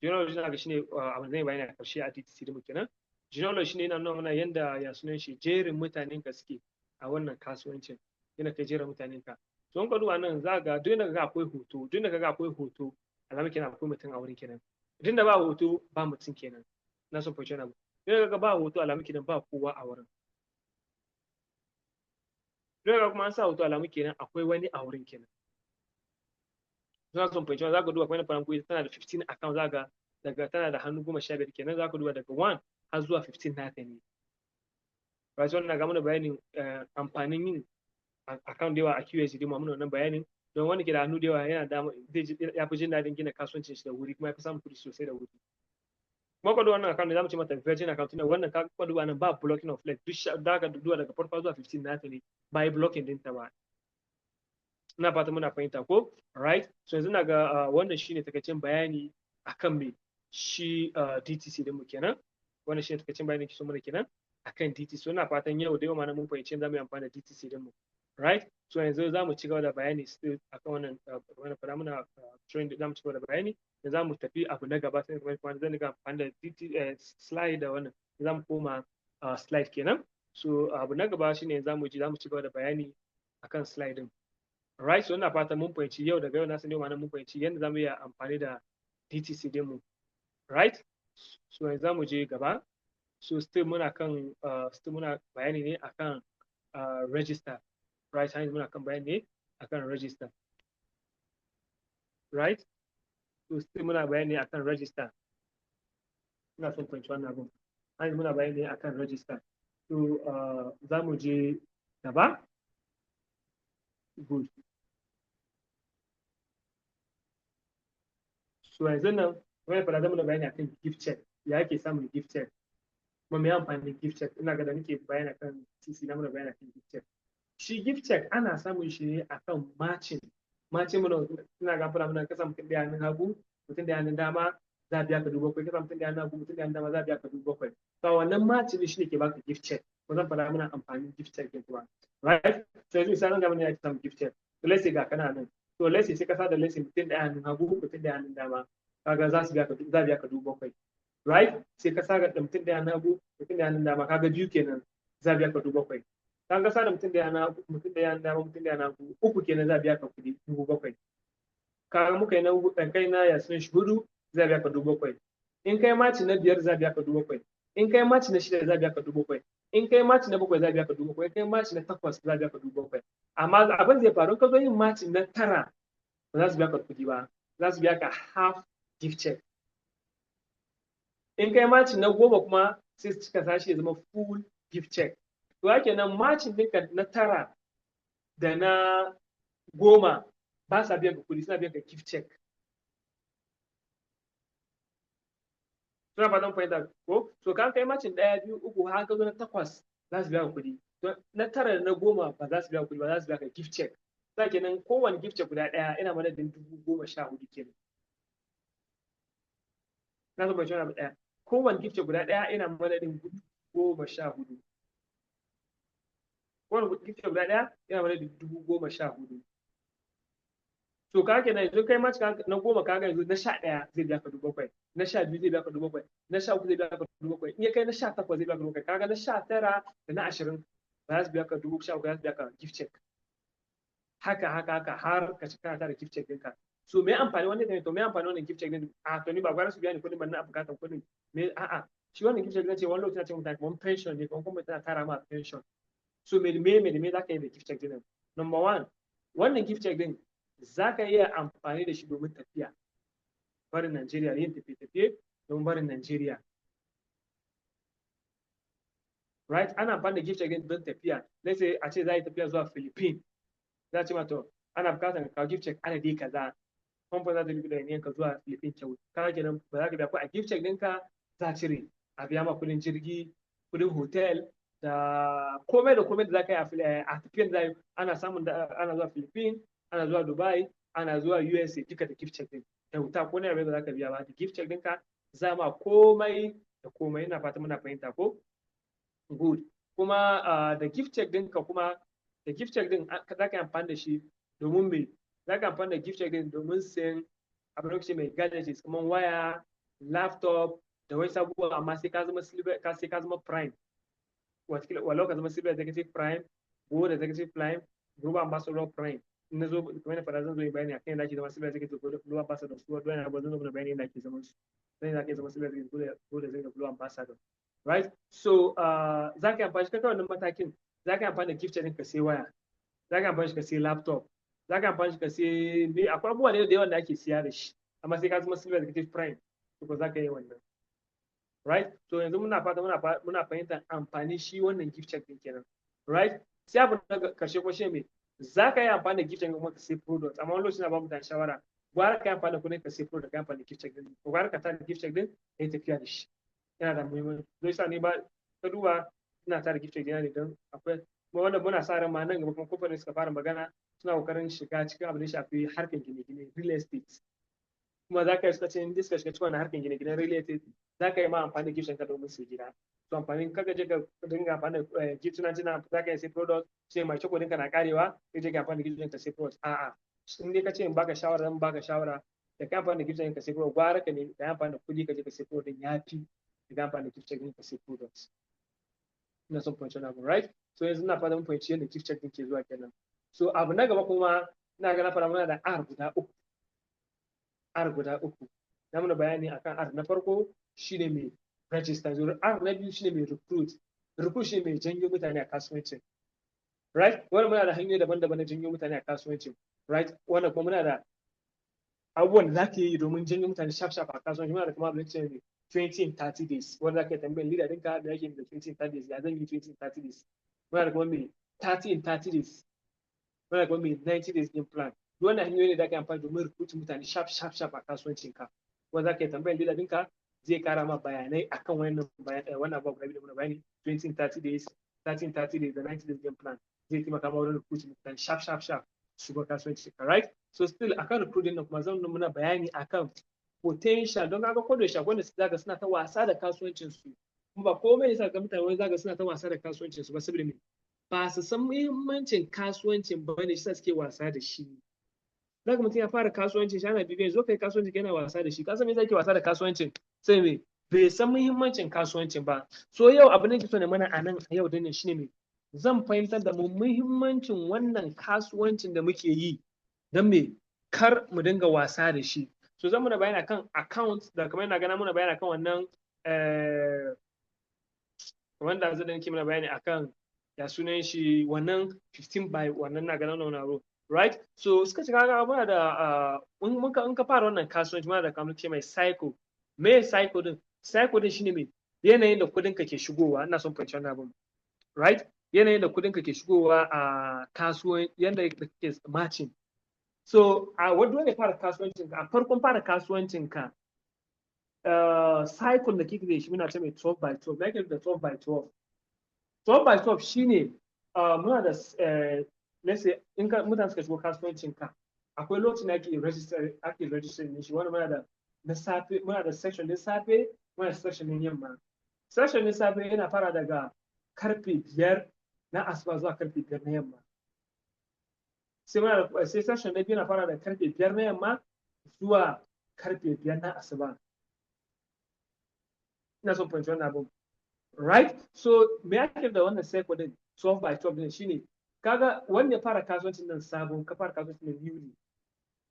Genealogy na ga shine abin zan yi bayani a karshe a DTC din mu kenan. Genealogy shine yana nuna mana yanda, ya sunan shi, jerin mutanen ka suke a wannan kasuwancin, yana kai jerin mutanen ka. So in ka duba nan, za ga duk inda ga akwai hoto, duk inda ga akwai hoto, alama kenan akwai mutum a wurin kenan. Duk da ba hoto, ba mutum kenan. Na son fahimci wani abu. Duk da ga ba hoto, alamu kenan ba kowa a wurin. Duk da kuma an sa hoto, alamu kenan akwai wani a wurin kenan. Za son fahimci. Za ka duba kuma na kuɗi, tana da 15 account. Za ga daga tana da hannu 15 kenan. Za ka duba daga 1 har zuwa 15 nata ne, right? Wannan ga mana bayanin amfanin yin account da yawa a QSD din mu. Muna wannan bayanin don wanda ke da hannu da yawa yana da zai ya fi jin daɗin gina kasuwancin shi da wuri, kuma ya fi samun kuɗi sosai da wuri. Kuma ka duba wannan account ne, zamu ce mata virgin account ne wannan. Ka duba nan, ba blocking of leg. Duk da ka duba daga farko zuwa 15 nata ne, ba yi blocking dinta ba. Ina fata muna fahimta ko? Right, so yanzu na ga wannan shine takaitaccen bayani akan me shi DTC din mu kenan. Wannan shine takaitaccen bayani ke so mana kenan akan DTC. So ina fatan yau da yau ma mun fahimci za mu yi amfani da DTC din mu, right? So yanzu za mu ci gaba da bayani still akan wannan fara muna trend. Za mu ci gaba da bayani da za mu tafi abu na gaba. Sai kuma zan ga amfani da DT slide da wannan, za mu koma slide kenan. So abu na gaba shine za mu ci gaba da bayani akan slide din, right? So ina fatan mun fahimci yau, daga yau na san yau ma mun fahimci yadda za mu iya amfani da DTC din mu, right? So yanzu za mu je gaba. So still muna bayani ne akan register, right? Yanzu muna kan bayani ne akan register, right? So still muna bayani ne akan register. Ina son fahimci wannan abun. Yanzu muna bayani ne akan register. So za mu je gaba. Good. So yanzu nan wani fara zama da bayani akan gift check, ya ake samun gift check. Kuma me amfanin gift check? Ina ga da nake bayani kan CC na, muna bayani kan gift check. Shi gift check ana samun shi ne akan matching. Matching, muna ina ga fara muna kasa mutum ɗaya hannun hagu, mutum ɗaya hannun dama, za a biya ka 7,000. Kasa mutum ɗaya hannun hagu, mutum ɗaya hannun dama, za a biya ka 7,000. To, wannan matching ne shine ke baka gift check. Ko zan fara muna amfanin gift check ɗin kuma, right? So yanzu misalin ga mana ya samu gift check. To, let's say ga kana nan. To, let's say sai ka sa da, let's say, mutum ɗaya hannun hagu, mutum ɗaya hannun dama, kaga za su biya ka, za a biya ka 7,000, right? Sai ka sa da mutum ɗaya hannun hagu, mutum ɗaya hannun dama, kaga biyu kenan, za a biya ka 7,000. Kaga sa da mutum ɗaya hannun hagu, mutum ɗaya hannun dama, mutum ɗaya hannun hagu, uku kenan, za a biya ka kuɗi 7,000. Kaga muka yi na kai na ya sun shi hudu, za a biya ka 7,000. In kai match na biyar, za a biya ka 7,000. In kai match na shida, za a biya ka 7,000. In kai match na bakwai, za a biya ka 7,000. In kai match na takwas, za a biya ka 7,000. Amma abin zai faru, ka zo yin match na tara, ba za su biya ka kuɗi ba, za su biya ka half gift check. In kai match na 10 kuma, sai su cika sashi ya zama full gift check. To, haka nan matching ɗinka na tara da na 10 ba sa biyan ka kuɗi, suna biyan ka gift check. Suna fatan fahimta ko? So kan kai matching ɗaya, biyu, uku, har ka zo na takwas, za su biya ka kuɗi. To, na tara da na 10 ba za su biya kuɗi ba, za su biya ka gift check. Sa kenan kowane gift check guda ɗaya ina madadin 14,000 kenan. Na so bai wani abu ɗaya, kowane gift check guda ɗaya ina madadin 14,000. Kowane gift check guda ɗaya yana madadin 14,000. To, ka kenan yanzu kai match na 10, kaga yanzu na 11 zai biya ka 7,000, na 12 zai biya ka 7,000, na 13 zai biya ka 7,000. In ya kai na 18 zai biya ka 7,000. Kaga na 19 da na 20 ba za su biya ka 13,000, za su biya ka gift check. Haka haka haka har ka ci kana tara gift check ɗinka. So me amfani wannan ne? To, me amfani wannan gift check ɗin? A to, ni ba gwara su biya ni kuɗin ban na bukatar kuɗin me? A'a, shi wannan gift check ɗin ce wani lokaci na ce mutane kamar pension ne, kamar kuma tana tara ma pension. So me me me me za ka yi da gift check ɗin? Number one, wannan gift check ɗin za ka iya amfani da shi domin tafiya barin Najeriya, yin tafiye-tafiye domin barin Najeriya, right? Ana amfani da gift check ɗin don tafiya. Let's say a ce za a yi tafiya zuwa Philippines, za a ce ma to, ana bukatar ka kawo gift check adadi kaza, kamfanin za ta bi da ka zuwa Philippines kyau. Kaga kenan ba za ka biya ko a gift check ɗinka, za a cire a biya ma kuɗin jirgi, kuɗin hotel, da komai da komai da za ka yi a tafiyan da ana samun da ana zuwa Philippines, ana zuwa Dubai, ana zuwa USA, duka da gift check ɗin kyauta. Ko naira ba za ka biya ba, da gift check ɗinka za ma komai da komai. Ina fata muna fahimta ko? Good. Kuma da gift check ɗinka, kuma da gift check ɗin za ka yi amfani da shi domin me? Za ka amfani da gift check ɗin domin sayan abin da mai gadgets kamar waya, laptop da wai sabuwa, amma sai ka zama silver, sai ka zama prime. Watakila walau ka zama silver executive prime, gold executive prime, global ambassador prime. In na zo, kamar na fara, zan zo yi bayani akan yadda ake zama silver executive, global ambassador. Su wani abu zan zo mana bayani yadda ake zaman su, zan yi ake zama silver executive, gold executive, global ambassador, right? So za ka yi amfani ka wannan matakin, za ka yi amfani da gift check ka sai waya, za ka yi amfani ka sai laptop, za ka yi amfani ka sai me. Akwai abubuwa da yawa da ake siya da shi, amma sai ka zama silver executive prime to za ka yi wannan, right? So yanzu muna fata muna fahimtar amfanin shi wannan gift check din kenan, right? Sai abu na karshe kuma shi me? Za ka yi amfani da gift check kuma ka sai product. Amma wani lokaci na ba mutane shawara, gwara ka yi amfani da kuɗin ka sai product, ka yi amfani da gift check din, gwara ka tara gift check din ka yi tafiya da shi, yana da muhimmanci. Zai sa ni ba ka duba ina tara gift check ne don akwai kuma wanda muna sa ran ma nan gaba kuma kamfanin suka fara magana, suna kokarin shiga cikin abin da shafi harkar gine-gine, real estate. Kuma za ka yi, suka ce in suka shiga cikin wannan harkar gine-gine, real estate, za ka yi ma amfani da gift ka domin su gida. To, amfanin kaga je ka dinga amfani da gift na jina, za ka yi sai product, sai mai kyau ɗinka na karewa, sai je ka amfani da gift ka sai product. A'a, in dai ka ce in baka shawara, zan baka shawara da ka amfani da gift ka sai product, gwara ka ne ka amfani da kuɗi ka je ka sai product, ya fi da ka amfani da gift ka sai product. Ina son fahimci wannan abu, right? So yanzu ina fatan mun fahimci yadda gift check din ke zuwa kenan. So abu na gaba kuma, ina ga na fara muna da R guda uku. R guda uku na muna bayani akan R na farko shine mai register. Yanzu R na biyu shine mai recruit. Recruit shine mai janyo mutane a kasuwancin, right? Wannan muna da hanyoyi daban-daban na janyo mutane a kasuwancin, right? Wannan kuma muna da abubuwan da za ka yi domin janyo mutane sharp sharp a kasuwanci. Muna da kuma abin da ne 20 in 30 days, wanda za ka yi tambayar leader ɗinka da yake da 20 in 30 days, ya zan yi 20 in 30 days. Muna da kuma mai 30 in 30 days. Muna da kuma mai 90 days game plan. Duk wannan hanyoyi ne da ka yi amfani domin recruit mutane sharp sharp sharp a kasuwancinka, wanda za ka yi tambayar leader ɗinka. Zai kara ma bayanai akan wannan wannan abubuwa guda biyu da muna bayani, 20 30 days, 13 30 days da 90 days game plan. Zai taimaka ma wurin recruiting mutane sharp sharp sharp shigo kasuwanci, right? So still akan recruiting nan kuma, zan muna bayani akan potential, don kaga ko da yaushe akwai wanda zaka suna ta wasa da kasuwancin su. Kuma ba komai yasa ga mutane wani zaka suna ta wasa da kasuwancin su ba, saboda me? Ba su san muhimmancin kasuwancin ba ne shi suke wasa da shi. Zaka mutum ya fara kasuwancin shi, ana bibiyan, zo kai kasuwanci, yana wasa da shi. Ka san me yasa wasa da kasuwancin? Sai me? Bai san muhimmancin kasuwancin ba. So yau abin da nake so ne mana a nan a yau dinnan shine me? Zan fahimtar da mu muhimmancin wannan kasuwancin da muke yi, don me? Kar mu dinga wasa da shi. So zan muna bayani akan account da kamar yana gana muna bayani akan wannan, wanda zai da nake muna bayani akan, ya sunan shi, wannan 15 by wannan na ganin wannan abu, right? So suka ce kaga muna da in ka fara wannan kasuwanci, muna da kamar ce mai cycle. Me cycle din? Cycle din shine me? Yanayin da kudin ka ke shigowa. Ina son fahimci wannan abun, right? Yanayin da kudin ka ke shigowa a kasuwan, yanda kake matching. So a wanda ne fara kasuwancin ka, a farkon fara kasuwancin ka, cycle da kike da shi muna ce mai 12 by 12. Me da 12 by 12? 12 by 12 shine muna da let's say in ka mutane suka shigo kasuwancin ka, akwai lokacin da ake register ne shi. Wani muna da na safe, muna da section din safe, muna da section din yamma. Section din safe yana fara daga karfe 5 na asuba zuwa karfe 5 na yamma. Sai muna da sai session na biyu na fara da karfe 5 na yamma zuwa karfe 5 na asuba. Ina son fahimci wannan abun, right? So me ake da wannan cycle din, 12 by 12 din? Shine kaga wanda ya fara kasuwancin nan sabon, ka fara kasuwancin nan newly,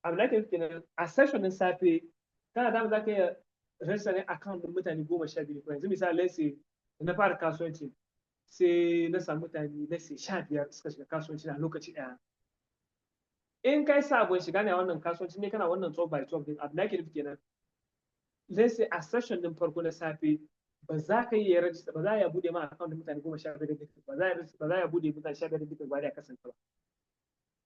abu da ake kenan, a session din safe kana da za ka iya register ne account din mutane 12. Ko yanzu misali, let's say na fara kasuwanci, sai na samu mutane, let's say, 15 suka shiga kasuwanci a lokaci ɗaya. In kai sabon shiga ne a wannan kasuwanci ne, kana wannan 12 by 12 din, abu da ake nufi kenan, let's say a session din farko na safe, ba za ka iya register ba, za ya bude ma account din mutane 15 din ba, za ya bude mutane 15 din gaba da kasanta ba.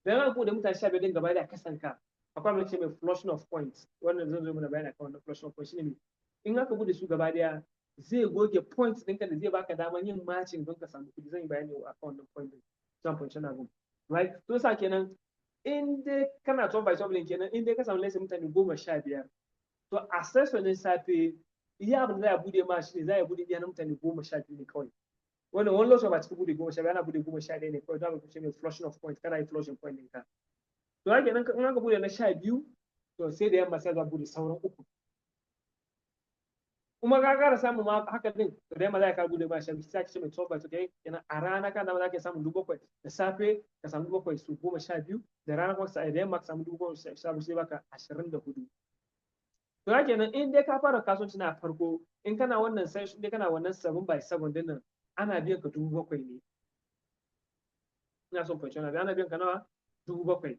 Dan aka bude mutane 15 din gaba da kasanka, akwai abin da ce mai flushing of points. Wannan zan zo mana bayani akan wannan flushing of points. Shine me? In aka bude su gaba daya, zai goge points ɗinka da zai baka daman yin matching don ka samu kuɗi. Zan yi bayani akan wannan point din, zan fahimci na abun, right? To sa kenan, in dai kana 12 by 12 din kenan, in dai ka samu less mutane 15, to a session din safe, iya abin da za a bude ma shi ne za a bude iya na mutane 12 ne kawai. Wannan wani lokacin ba cikin bude 15, ana bude 11 ne kawai. Don abin ce mai flushing of point, kana yi flushing point ɗinka. To haka nan in aka bude na 12, to sai da yamma sai za a bude sauran uku. Kuma ka kara samu ma haka din, to da yamma za ka bude ma 12. Sai ka ce mai 12 by 12 kenan. A rana ka dama za ka samu 7,000. Da safe ka samu 7,000 su 12, da rana kuma sai da yamma ka samu 12,000, sai baka 24. To haka kenan, in dai ka fara kasuwanci na farko, in kana wannan sai in dai kana wannan 7 by 7 din nan, ana biyan ka 7,000 ne. Ina son fahimci wannan. Ana biyan ka nawa? 7,000.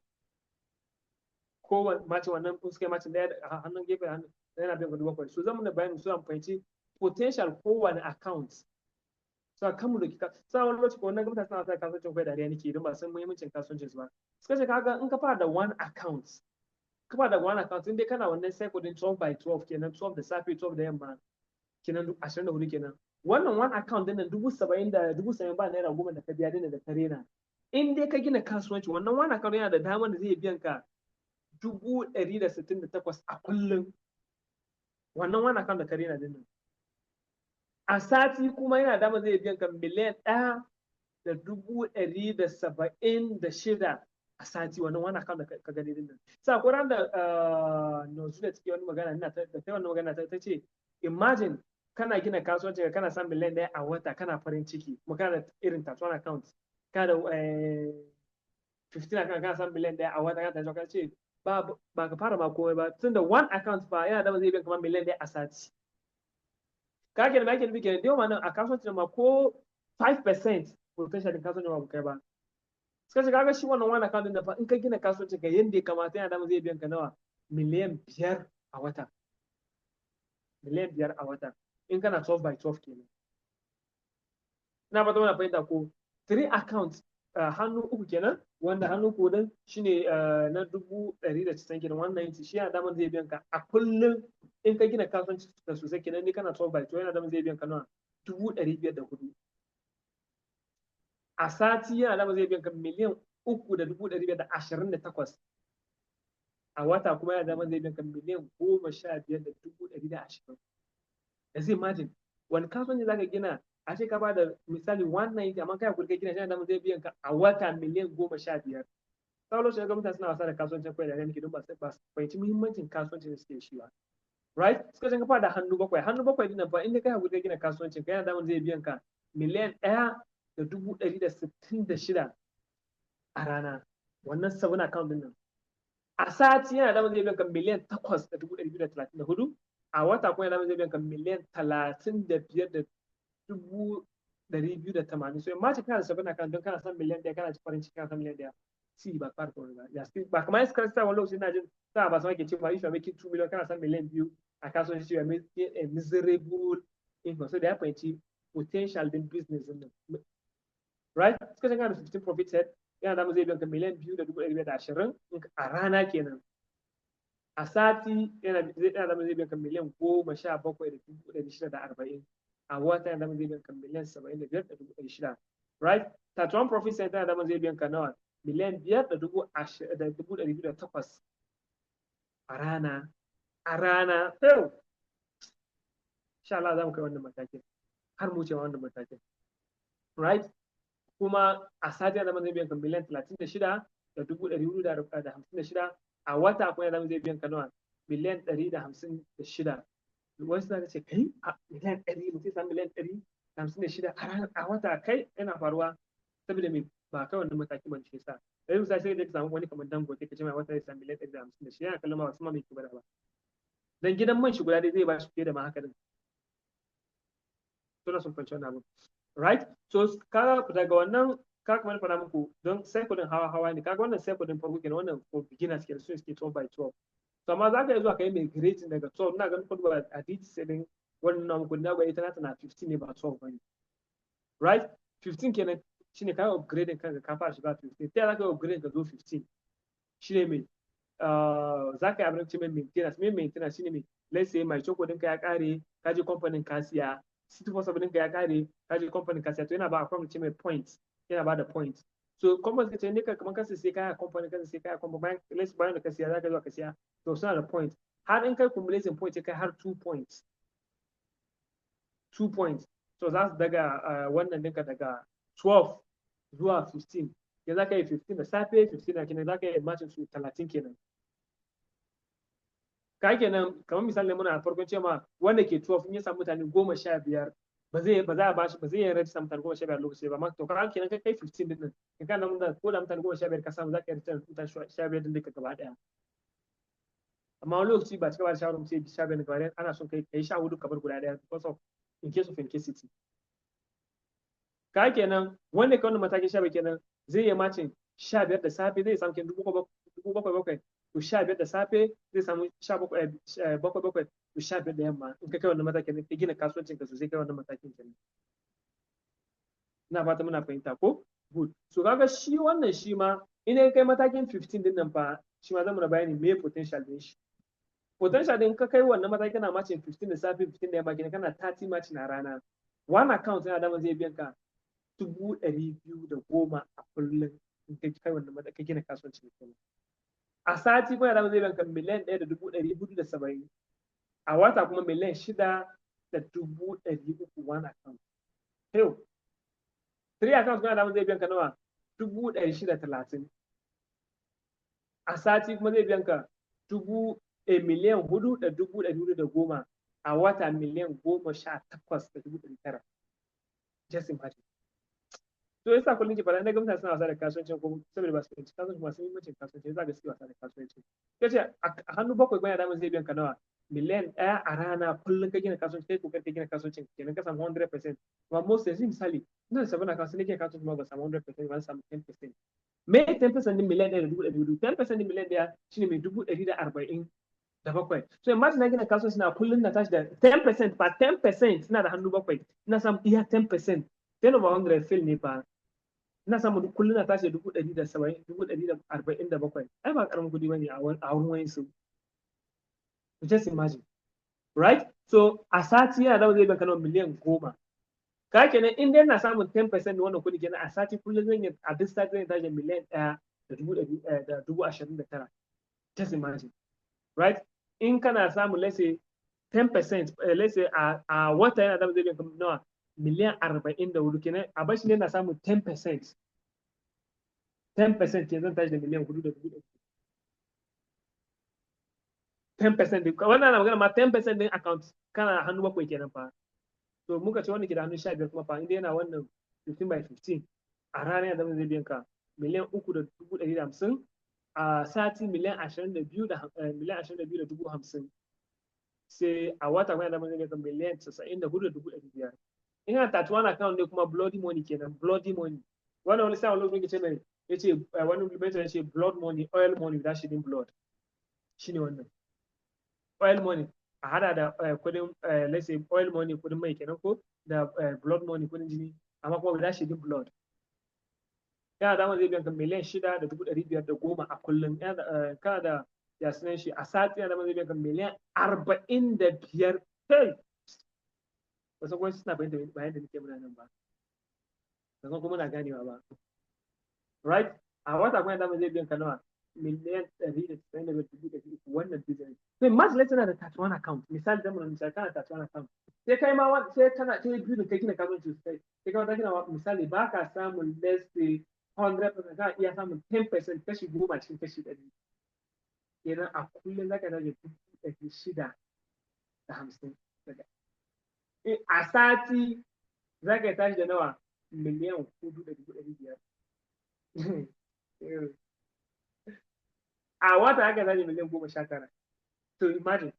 Ko mace wannan in suka yi macin ɗaya a hannun gefe hannun, yana biyan ka 7,000. So zan muna bayani su an fahimci potential kowane account. So kan mu da kika sa wani lokaci ko wannan mutane suna sa kasuwancin kai, dariya nake, don ba san muhimmancin kasuwancin su ba. Suka ce kaga in ka fara da one account, ka fara da one account, in dai kana wannan cycle din 12 by 12 kenan, 12 da safe, 12 da yamma kenan, 24 kenan. Wannan one account din nan, 70,000 da 70,000 ba naira 10 da ka biya din da ka rena, in dai ka gina kasuwanci, wannan one account yana da damar da zai biyan ka 168,000 a kullum. Wannan one account da ka rena din nan, a sati kuma yana damar zai biyan ka 1,176,000 a sati, wannan one account da ka gani din nan. Sa ko ran da Nozula take wani magana, ina da ta wannan magana, ta ce imagine kana gina kasuwanci ka, kana samun miliyan 1 a wata, kana farin ciki, kuma kana da irin 31 account, kana da 15 account, kana samun miliyan 1 a wata, kana ta ce ba ka fara ma komai ba, tunda one account fa yana da zai biyan kamar miliyan 1 a sati. Ka kenan, ma kenan kenan dai nan a kasuwancin ma ko 5% potential din kasuwancin ma ba kai ba. Suka ce kaga shi wannan one account din da fa, in ka gina kasuwancin ka yanda ya kamata, yana da zai biyan ka nawa? miliyan 5 a wata. miliyan 5 a wata in kana 12 by 12 kenan. Ina fata muna fahimta ko? Three accounts Hannu uku kenan, wanda hannu uku din shine na 190,000 kenan, 190. Shi yana damar zai biyan ka a kullum in ka gina kasuwanci sosai kenan. Ni kana 12 by 12, yana damar zai biyan ka nawa? 504,000. A sati yana damar zai biyan ka 3,528,000. A wata kuma yana damar zai biyan ka 15,120,000. Yanzu imagine wani kasuwanci zaka gina, a ce ka bada misali 190, amma kai hakuri kai gina shi, yana damar zai biyan ka a wata miliyan 15. Sau lokacin ga mutane suna wasa da kasuwancin kawai da nake don ba su fahimci muhimmancin kasuwancin da suke shi ba, right? Suka ce ka fara da hannu bakwai. Hannu bakwai din nan fa, inda kai hakuri kai gina kasuwancin ka, yana damar zai biyan ka 1,166,000 a rana, wannan seven account din nan. A sati yana damar zai biyan ka 8,234,000. A wata kuma yana damar zai biyan ka 35,280,000. So imagine kana da seven account don kana son miliyan 1, kana ci farin ciki kana son miliyan 1, si ba fara kawai ba ya ba. Kamar yadda sa wani lokaci ina jin sa ba su ake cewa if you are making 2 million, kana son miliyan 2 a kasuwanci, you are making a miserable income. So da ya fahimci potential din business din nan, right? Suka ce kana da 15 profit set, yana da zai biyan ka 2,520,000 a rana kenan. A sati yana da zai biyan ka 17,640,000. A wata yana da zai biyan ka 75,600,000, right? 31 profit center yana da zai biyan ka nawa? 5,208,000 a rana, a rana. Yau insha Allah za mu kai wannan matakin, har mu wuce wannan matakin, right? Kuma a sati yana zai biyan ka 36,456,000. A wata kuma yana zai biyan ka nawa? 156,000,000. Wasu za ka ce, "Kai, a miliyan 100, mutum samu 156,000,000 a wata?" Kai, yana faruwa saboda me? Ba kai wannan matakin ba. Shi yasa yanzu misali sai ka samu wani kamar Dangote, ka ce mai wata zai samu 156,000,000, yana kallon ma wasu ma mai kibar ba, dan gidan man shi guda dai zai ba shi fiye da ma haka din. Suna sun fahimci wannan abu, right? So kaga daga wannan, ka kamar faɗa muku don cycle din hawa hawa ne. Kaga wannan cycle din farko kenan, wannan for beginners kenan, su suke 12 by 12. To amma za ka iya zuwa ka yi migrating daga 12. Ina ganin kudu a DT din wannan na muku na ga ita nata na 15 ne, ba 12 bane, right? 15 kenan shine ka yi upgrading kanka, ka fara shiga 15. Ta za ka yi upgrading ka zo 15? Shine mai za ka yi abin ce mai maintenance. Mai maintenance shine mai, let's say mai choco ɗinka ya kare, ka je kamfanin ka siya. 647 ɗinka ya kare, ka je kamfanin ka siya. To yana ba a ce mai points, yana ba da points. So kamfanin ka ce ne kamar ka sai kaya kamfanin, ka sai kaya kamfanin, bayan, let's, bayan da ka siya, za ka zo ka siya. To suna da points, har in kai cumulating point kai har 2 points, 2 points. So za su daga wannan ɗinka daga 12 zuwa 15. Ya za ka yi 15 da safe, 15 na kenan, za ka yi matching su 30 kenan. Ka kenan kamar misali muna farkon cewa wanda ke 12, in ya samu mutane 15, ba za a bashi, ba zai yi rajista mutane 15 lokaci ba. Amma to ka kenan kai 15 din nan, in ka nan da ko da mutane 15 ka samu, za ka yi rajista mutane 15 din duka gaba daya. Amma wani lokaci ba cika ba da shawarar mu sai 15 gaba daya. Ana son kai 14, ka bar guda daya because of in case of incasity. Ka kenan wanda ka wannan matakin 15 kenan, zai yi matching 15 da safe, zai samu kenan dubu bakwai bakwai, to 15 da safe zai samu 17 bakwai bakwai, to 15 da yamma. In ka kai wannan matakin, ka gina kasuwancin ka sosai, kai wannan matakin kenan. Ina fata muna fahimta ko? Good. So kaga shi wannan, shi ma in ka kai matakin 15 din nan fa, shi ma zamu na bayani me potential din shi. Potential din, ka kai wannan matakin, kana matching 15 da safe, 15 da yamma kenan, kana 30 matching a rana. One account yana dama zai biyan ka 210,000 a kullum in ka kai wannan matakin, ka gina kasuwanci kenan. A sati kuma yana zai biyan ka 1,470,000. A wata kuma 6,300,000, one account. Yau three accounts kuma dama zai biyan ka nawa? 630,000. A sati kuma zai biyan ka 4,410,000. A wata 18,900,000. Just imagine. To yasa kullum ke faɗa, na ga mutane suna wasa da kasuwancin ko saboda ba su fahimci kasuwanci masu muhimmancin kasuwanci, za ga suke wasa da kasuwanci. Kace a hannu bakwai kuma yana zai biyan ka nawa? miliyan 1 a rana kullum. Ka gina kasuwanci, kai kokari ka gina kasuwancin kenan, ka samu 100%. Amma most yanzu misali ina da sabon kasuwanci nake kasuwanci ma ba samu 100% ba, samu 10%. Me 10% din 1,400,000? 10% din miliyan 1 shine mai 147,000. So imagine na gina kasuwanci na kullum na tashi da 10% ba 10%, ina da hannu bakwai, ina samu iya 10%, 10 over 100 fail ne fa. Ina samun kullum na tashi 170,000, 147,000. Ai ba karamin kuɗi bane a wurin wayansu. Just imagine, right? So a sati yana da zai biyan ka miliyan 10. Ka kenan in dai na samun 10% da wannan kuɗi kenan, a sati kullum zan yi, a duk sati zan yi tashi 1,129,000. Just imagine, right? In kana samun, let's say, 10%, let's say a wata yana da zai biyan ka nawa? miliyan 44 kenan. A bashi ne na samun 10%, 10% kenan zan tashi da 4,100,000. 10% din wannan na magana ma, 10% din account kana hannu bakwai kenan fa. To muka ce wanda ke da hannu 15 kuma fa, inda yana wannan 15 by 15, a ranar yana zai biyan ka 3,150,000, a sati miliyan 22 da 50,000, sai a wata kuma yana zai biyan ka 94,500,000. In kana 31 account ne kuma, bloody money kenan, bloody money. Wannan wani sa wani lokaci ce mai yace, wani mentor yace blood money, oil money without shedding blood. Shine wannan oil money, a hada da kudin, let's say oil money, kudin mai kenan, ko da blood money, kudin jini, amma kuma without shedding blood. Yana da zai biyan ka 6,510,000 a kullum. Kana da, ya sunan shi, a sati yana da zai biyan ka miliyan 45. Kai, wasu kuma suna bayan bayan da nake muna nan ba, sannan kuma muna ganewa ba, right? A wata kuma yana zai biyan ka nawa? 195,300,000. Wannan business sai imagine, let's say na da 31 account. Misali, da mun misali kana 31 account, sai kai ma sai kana sai biyu da kai gina kasuwanci sosai, sai kai gina, misali ba ka samun, let's say, 100%, kana iya samun 10%, kashi 10 cikin kashi 100 kenan. A kullum zaka rage 650,000. Daga a sati zaka tashi da nawa? 4,500,000. A wata aka tashi miliyan 19. To imagine,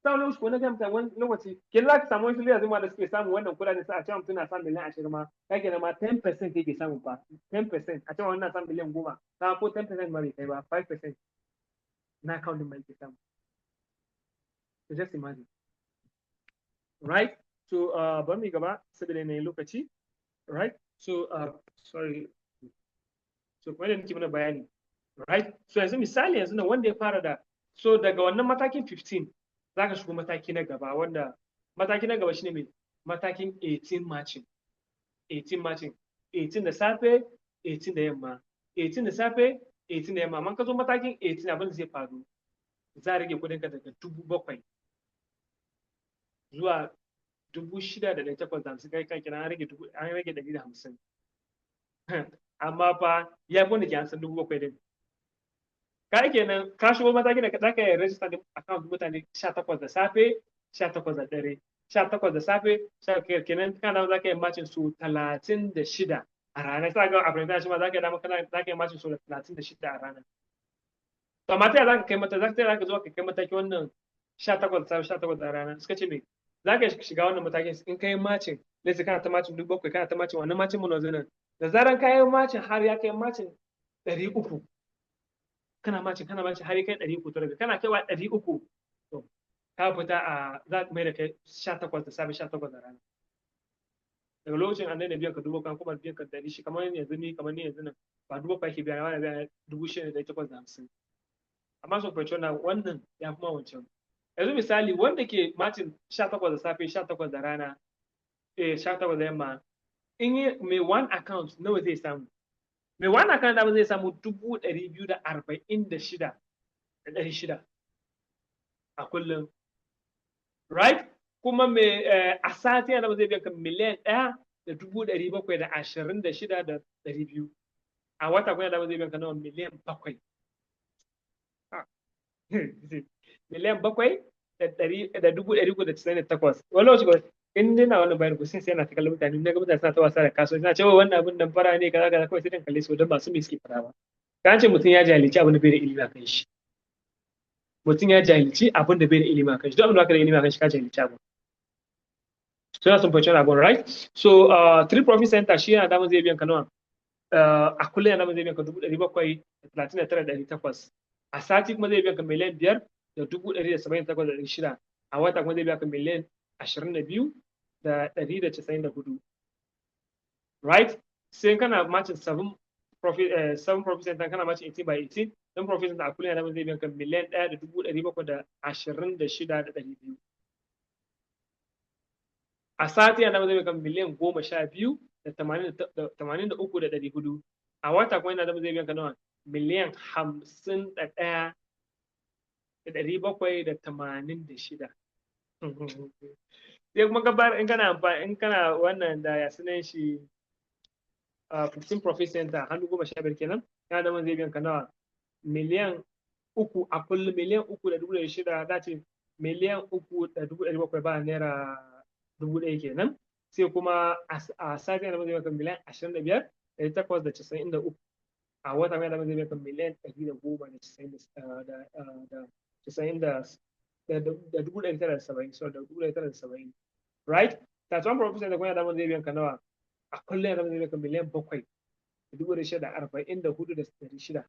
sau lokaci ko na gamta wani lokaci kin za ka samu wasu leaders ma da suke samun wannan kuɗaɗen, sai a cewa mutum na samun miliyan 20 ma, kake na ma 10% kake samu fa. 10%, a cewa wannan samun miliyan 10 ka, ko 10% ma bai kai ba, 5% na account din ma yake samu. So just imagine, right? So bari mu gaba saboda yanayin lokaci, right? So sorry. So kuma da nake mana bayani, right? So yanzu misali, yanzu nan wanda ya fara da, so daga wannan matakin 15 za ka shigo mataki na gaba, wanda mataki na gaba shine mai matakin 18 matching. 18 matching, 18 da safe, 18 da yamma, 18 da safe, 18 da yamma. Amma ka zo matakin 18, abin da zai faru, za a rage kudinka daga 7,000 zuwa 6,850. Kai kan kira an rage 150, amma fa ya fi wanda ke an san 7,000 din. Ka kenan ka shigo matakin da za ka yi register din account mutane 18 da safe, 18 da dare, 18 da safe, kenan kana za ka yi matching su 36 a rana. Sai ga a shi ma za ka yi dama kana za ka yi matching su 36 a rana. To amma ta za ka kai mata za ka zo ka kai mataki wannan 18 da safe, 18 da rana? Suka ce me za ka shiga wannan matakin in kai matching, let's say kana ta matching 7,000, kana ta matching wannan matching mun nan, da zaran ka yi matching har ya kai matching 300, kana matching, kana matching har ya kai 300, to daga kana kaiwa 300, to ka fita a za ka mai da kai 18 da safe, 18 da rana. Daga lokacin an daina biyan ka dubu kan kuma biyan ka ɗari shi. Kamar yanzu ni, kamar ni yanzu nan ba 7,000 ake biya na, biya 6,850. Amma sun fahimci wannan, wannan ya fi ma wancan. Yanzu misali, wanda ke matching 18 da safe, 18 da rana, 18 da yamma, in yi mai one account nawa zai samu? Mai one account da zai samu 246,600 a kullum, right? Kuma mai a sati yana zai biyan ka 1,726,200. A wata kuma yana zai biyan ka nawa? 7 miliyan, 7,398,000. Wani lokaci in dai na wannan bayan kusin sai yana ta kallon mutane, na ga mutane suna ta wasa da kasuwanci, suna cewa wannan abin nan fara ne, kaza kaza, kawai sai dan kalle su don ba su me suke fara ba. Ka ce mutum ya jahilci abin da bai da ilimi a kan shi. Mutum ya jahilci abin da bai da ilimi a kan shi. Duk abin da baka da ilimi a kan shi, ka jahilci abin. So na sun fahimci wannan abin, right? So three profit center shi yana damar zai biyan ka nawa a kullum? Yana damar zai biyan ka 739,800. A sati kuma zai biyan ka 5,178,600. A wata kuma zai biya ka 22,194,000, right? Sai kana matching 7 profit, 7 profit center, kana matching 18 by 18 dan profit center, a kullum yana zai biyan ka 1,726,200. A sati yana zai biyan ka 12,083,400. A wata kuma yana zai biyan ka nawa? 51,786,000. Sai kuma ka bar in kana amfani, in kana wannan da ya sunan shi, 15 profit center, hannu 15 kenan, yana da zai biyan ka nawa? 3 miliyan a kullum, 3,600,000, da ce 3,700,000 ba naira 1,000 kenan. Sai kuma a sati yana zai biyan ka 25,893. A wata mai zai biyan ka miliyan 110 da casa'in da 970,000, so da 970,000, right? 31 profit center kuma yana zai biyan ka nawa? A kullum yana zai biyan ka 7,644,600.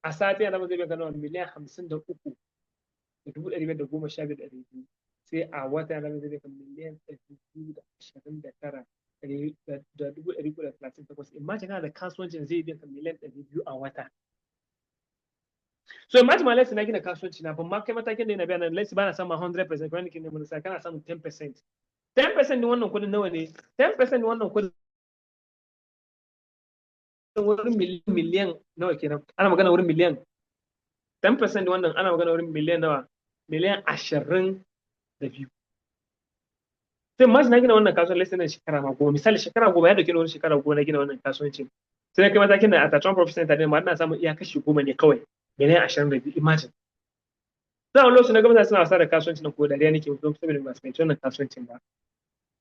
A sati yana zai biyan ka nawa? 53,515,200. Sai a wata yana zai biyan ka 229,338,000. Imagine kana da kasuwancin zai biyan ka miliyan 200 a wata. So imagine ma, let's na gina kasuwanci na, ban ma kai matakin da yana biya na, let's ba na samun 100%, kuma nake neman sai kana samun 10%. 10% din wannan kudin nawa ne? 10% din wannan kudin wurin miliyan nawa kenan? Ana magana wurin miliyan, 10% din wannan ana magana wurin miliyan nawa? miliyan 22. Sai imagine na gina wannan kasuwanci, let's say na shekara ma 10, misali shekara 10, ya dauke ni wurin shekara 10 na gina wannan kasuwancin. Sai na kai matakin da a 31 profit center ne ma ina samun iya kashi 10 ne kawai, miliyan 22. Imagine. Za a lokacin na gwamnati suna wasa da kasuwancin nan, ko dariya nake mutum, saboda ba su fahimci wannan kasuwancin ba.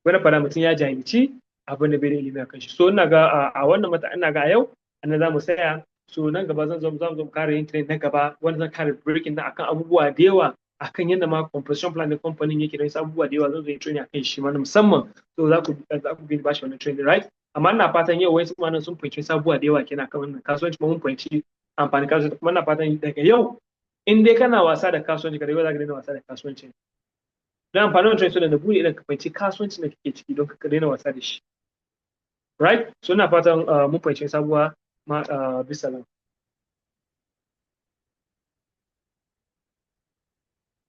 Wani fara mutum ya jahilci abin da bai da ilimi a kan shi. So ina ga a wannan mata, ina ga a yau annan za mu tsaya. So nan gaba zan zo, za mu zo mu kara yin training na gaba, wanda zan kara breaking na akan abubuwa da yawa, akan yadda ma compensation plan din kamfanin yake da wasu abubuwa da yawa. Zan zo yin training akan shi ma na musamman. So za ku bi bashi wannan training, right? Amma ina fatan yau wasu ma sun fahimci wasu abubuwa da yawa kenan akan wannan kasuwanci, kuma mun fahimci amfanin kasuwanci. Kuma ina fatan daga yau, in dai kana wasa da kasuwanci, ka daga za ka daina wasa da kasuwanci. Don amfanin wancan so da na bude idan ka fahimci kasuwancin da kake ciki, don ka daina wasa da shi, right? So ina fatan mun fahimci sabuwa ma. Bisalam.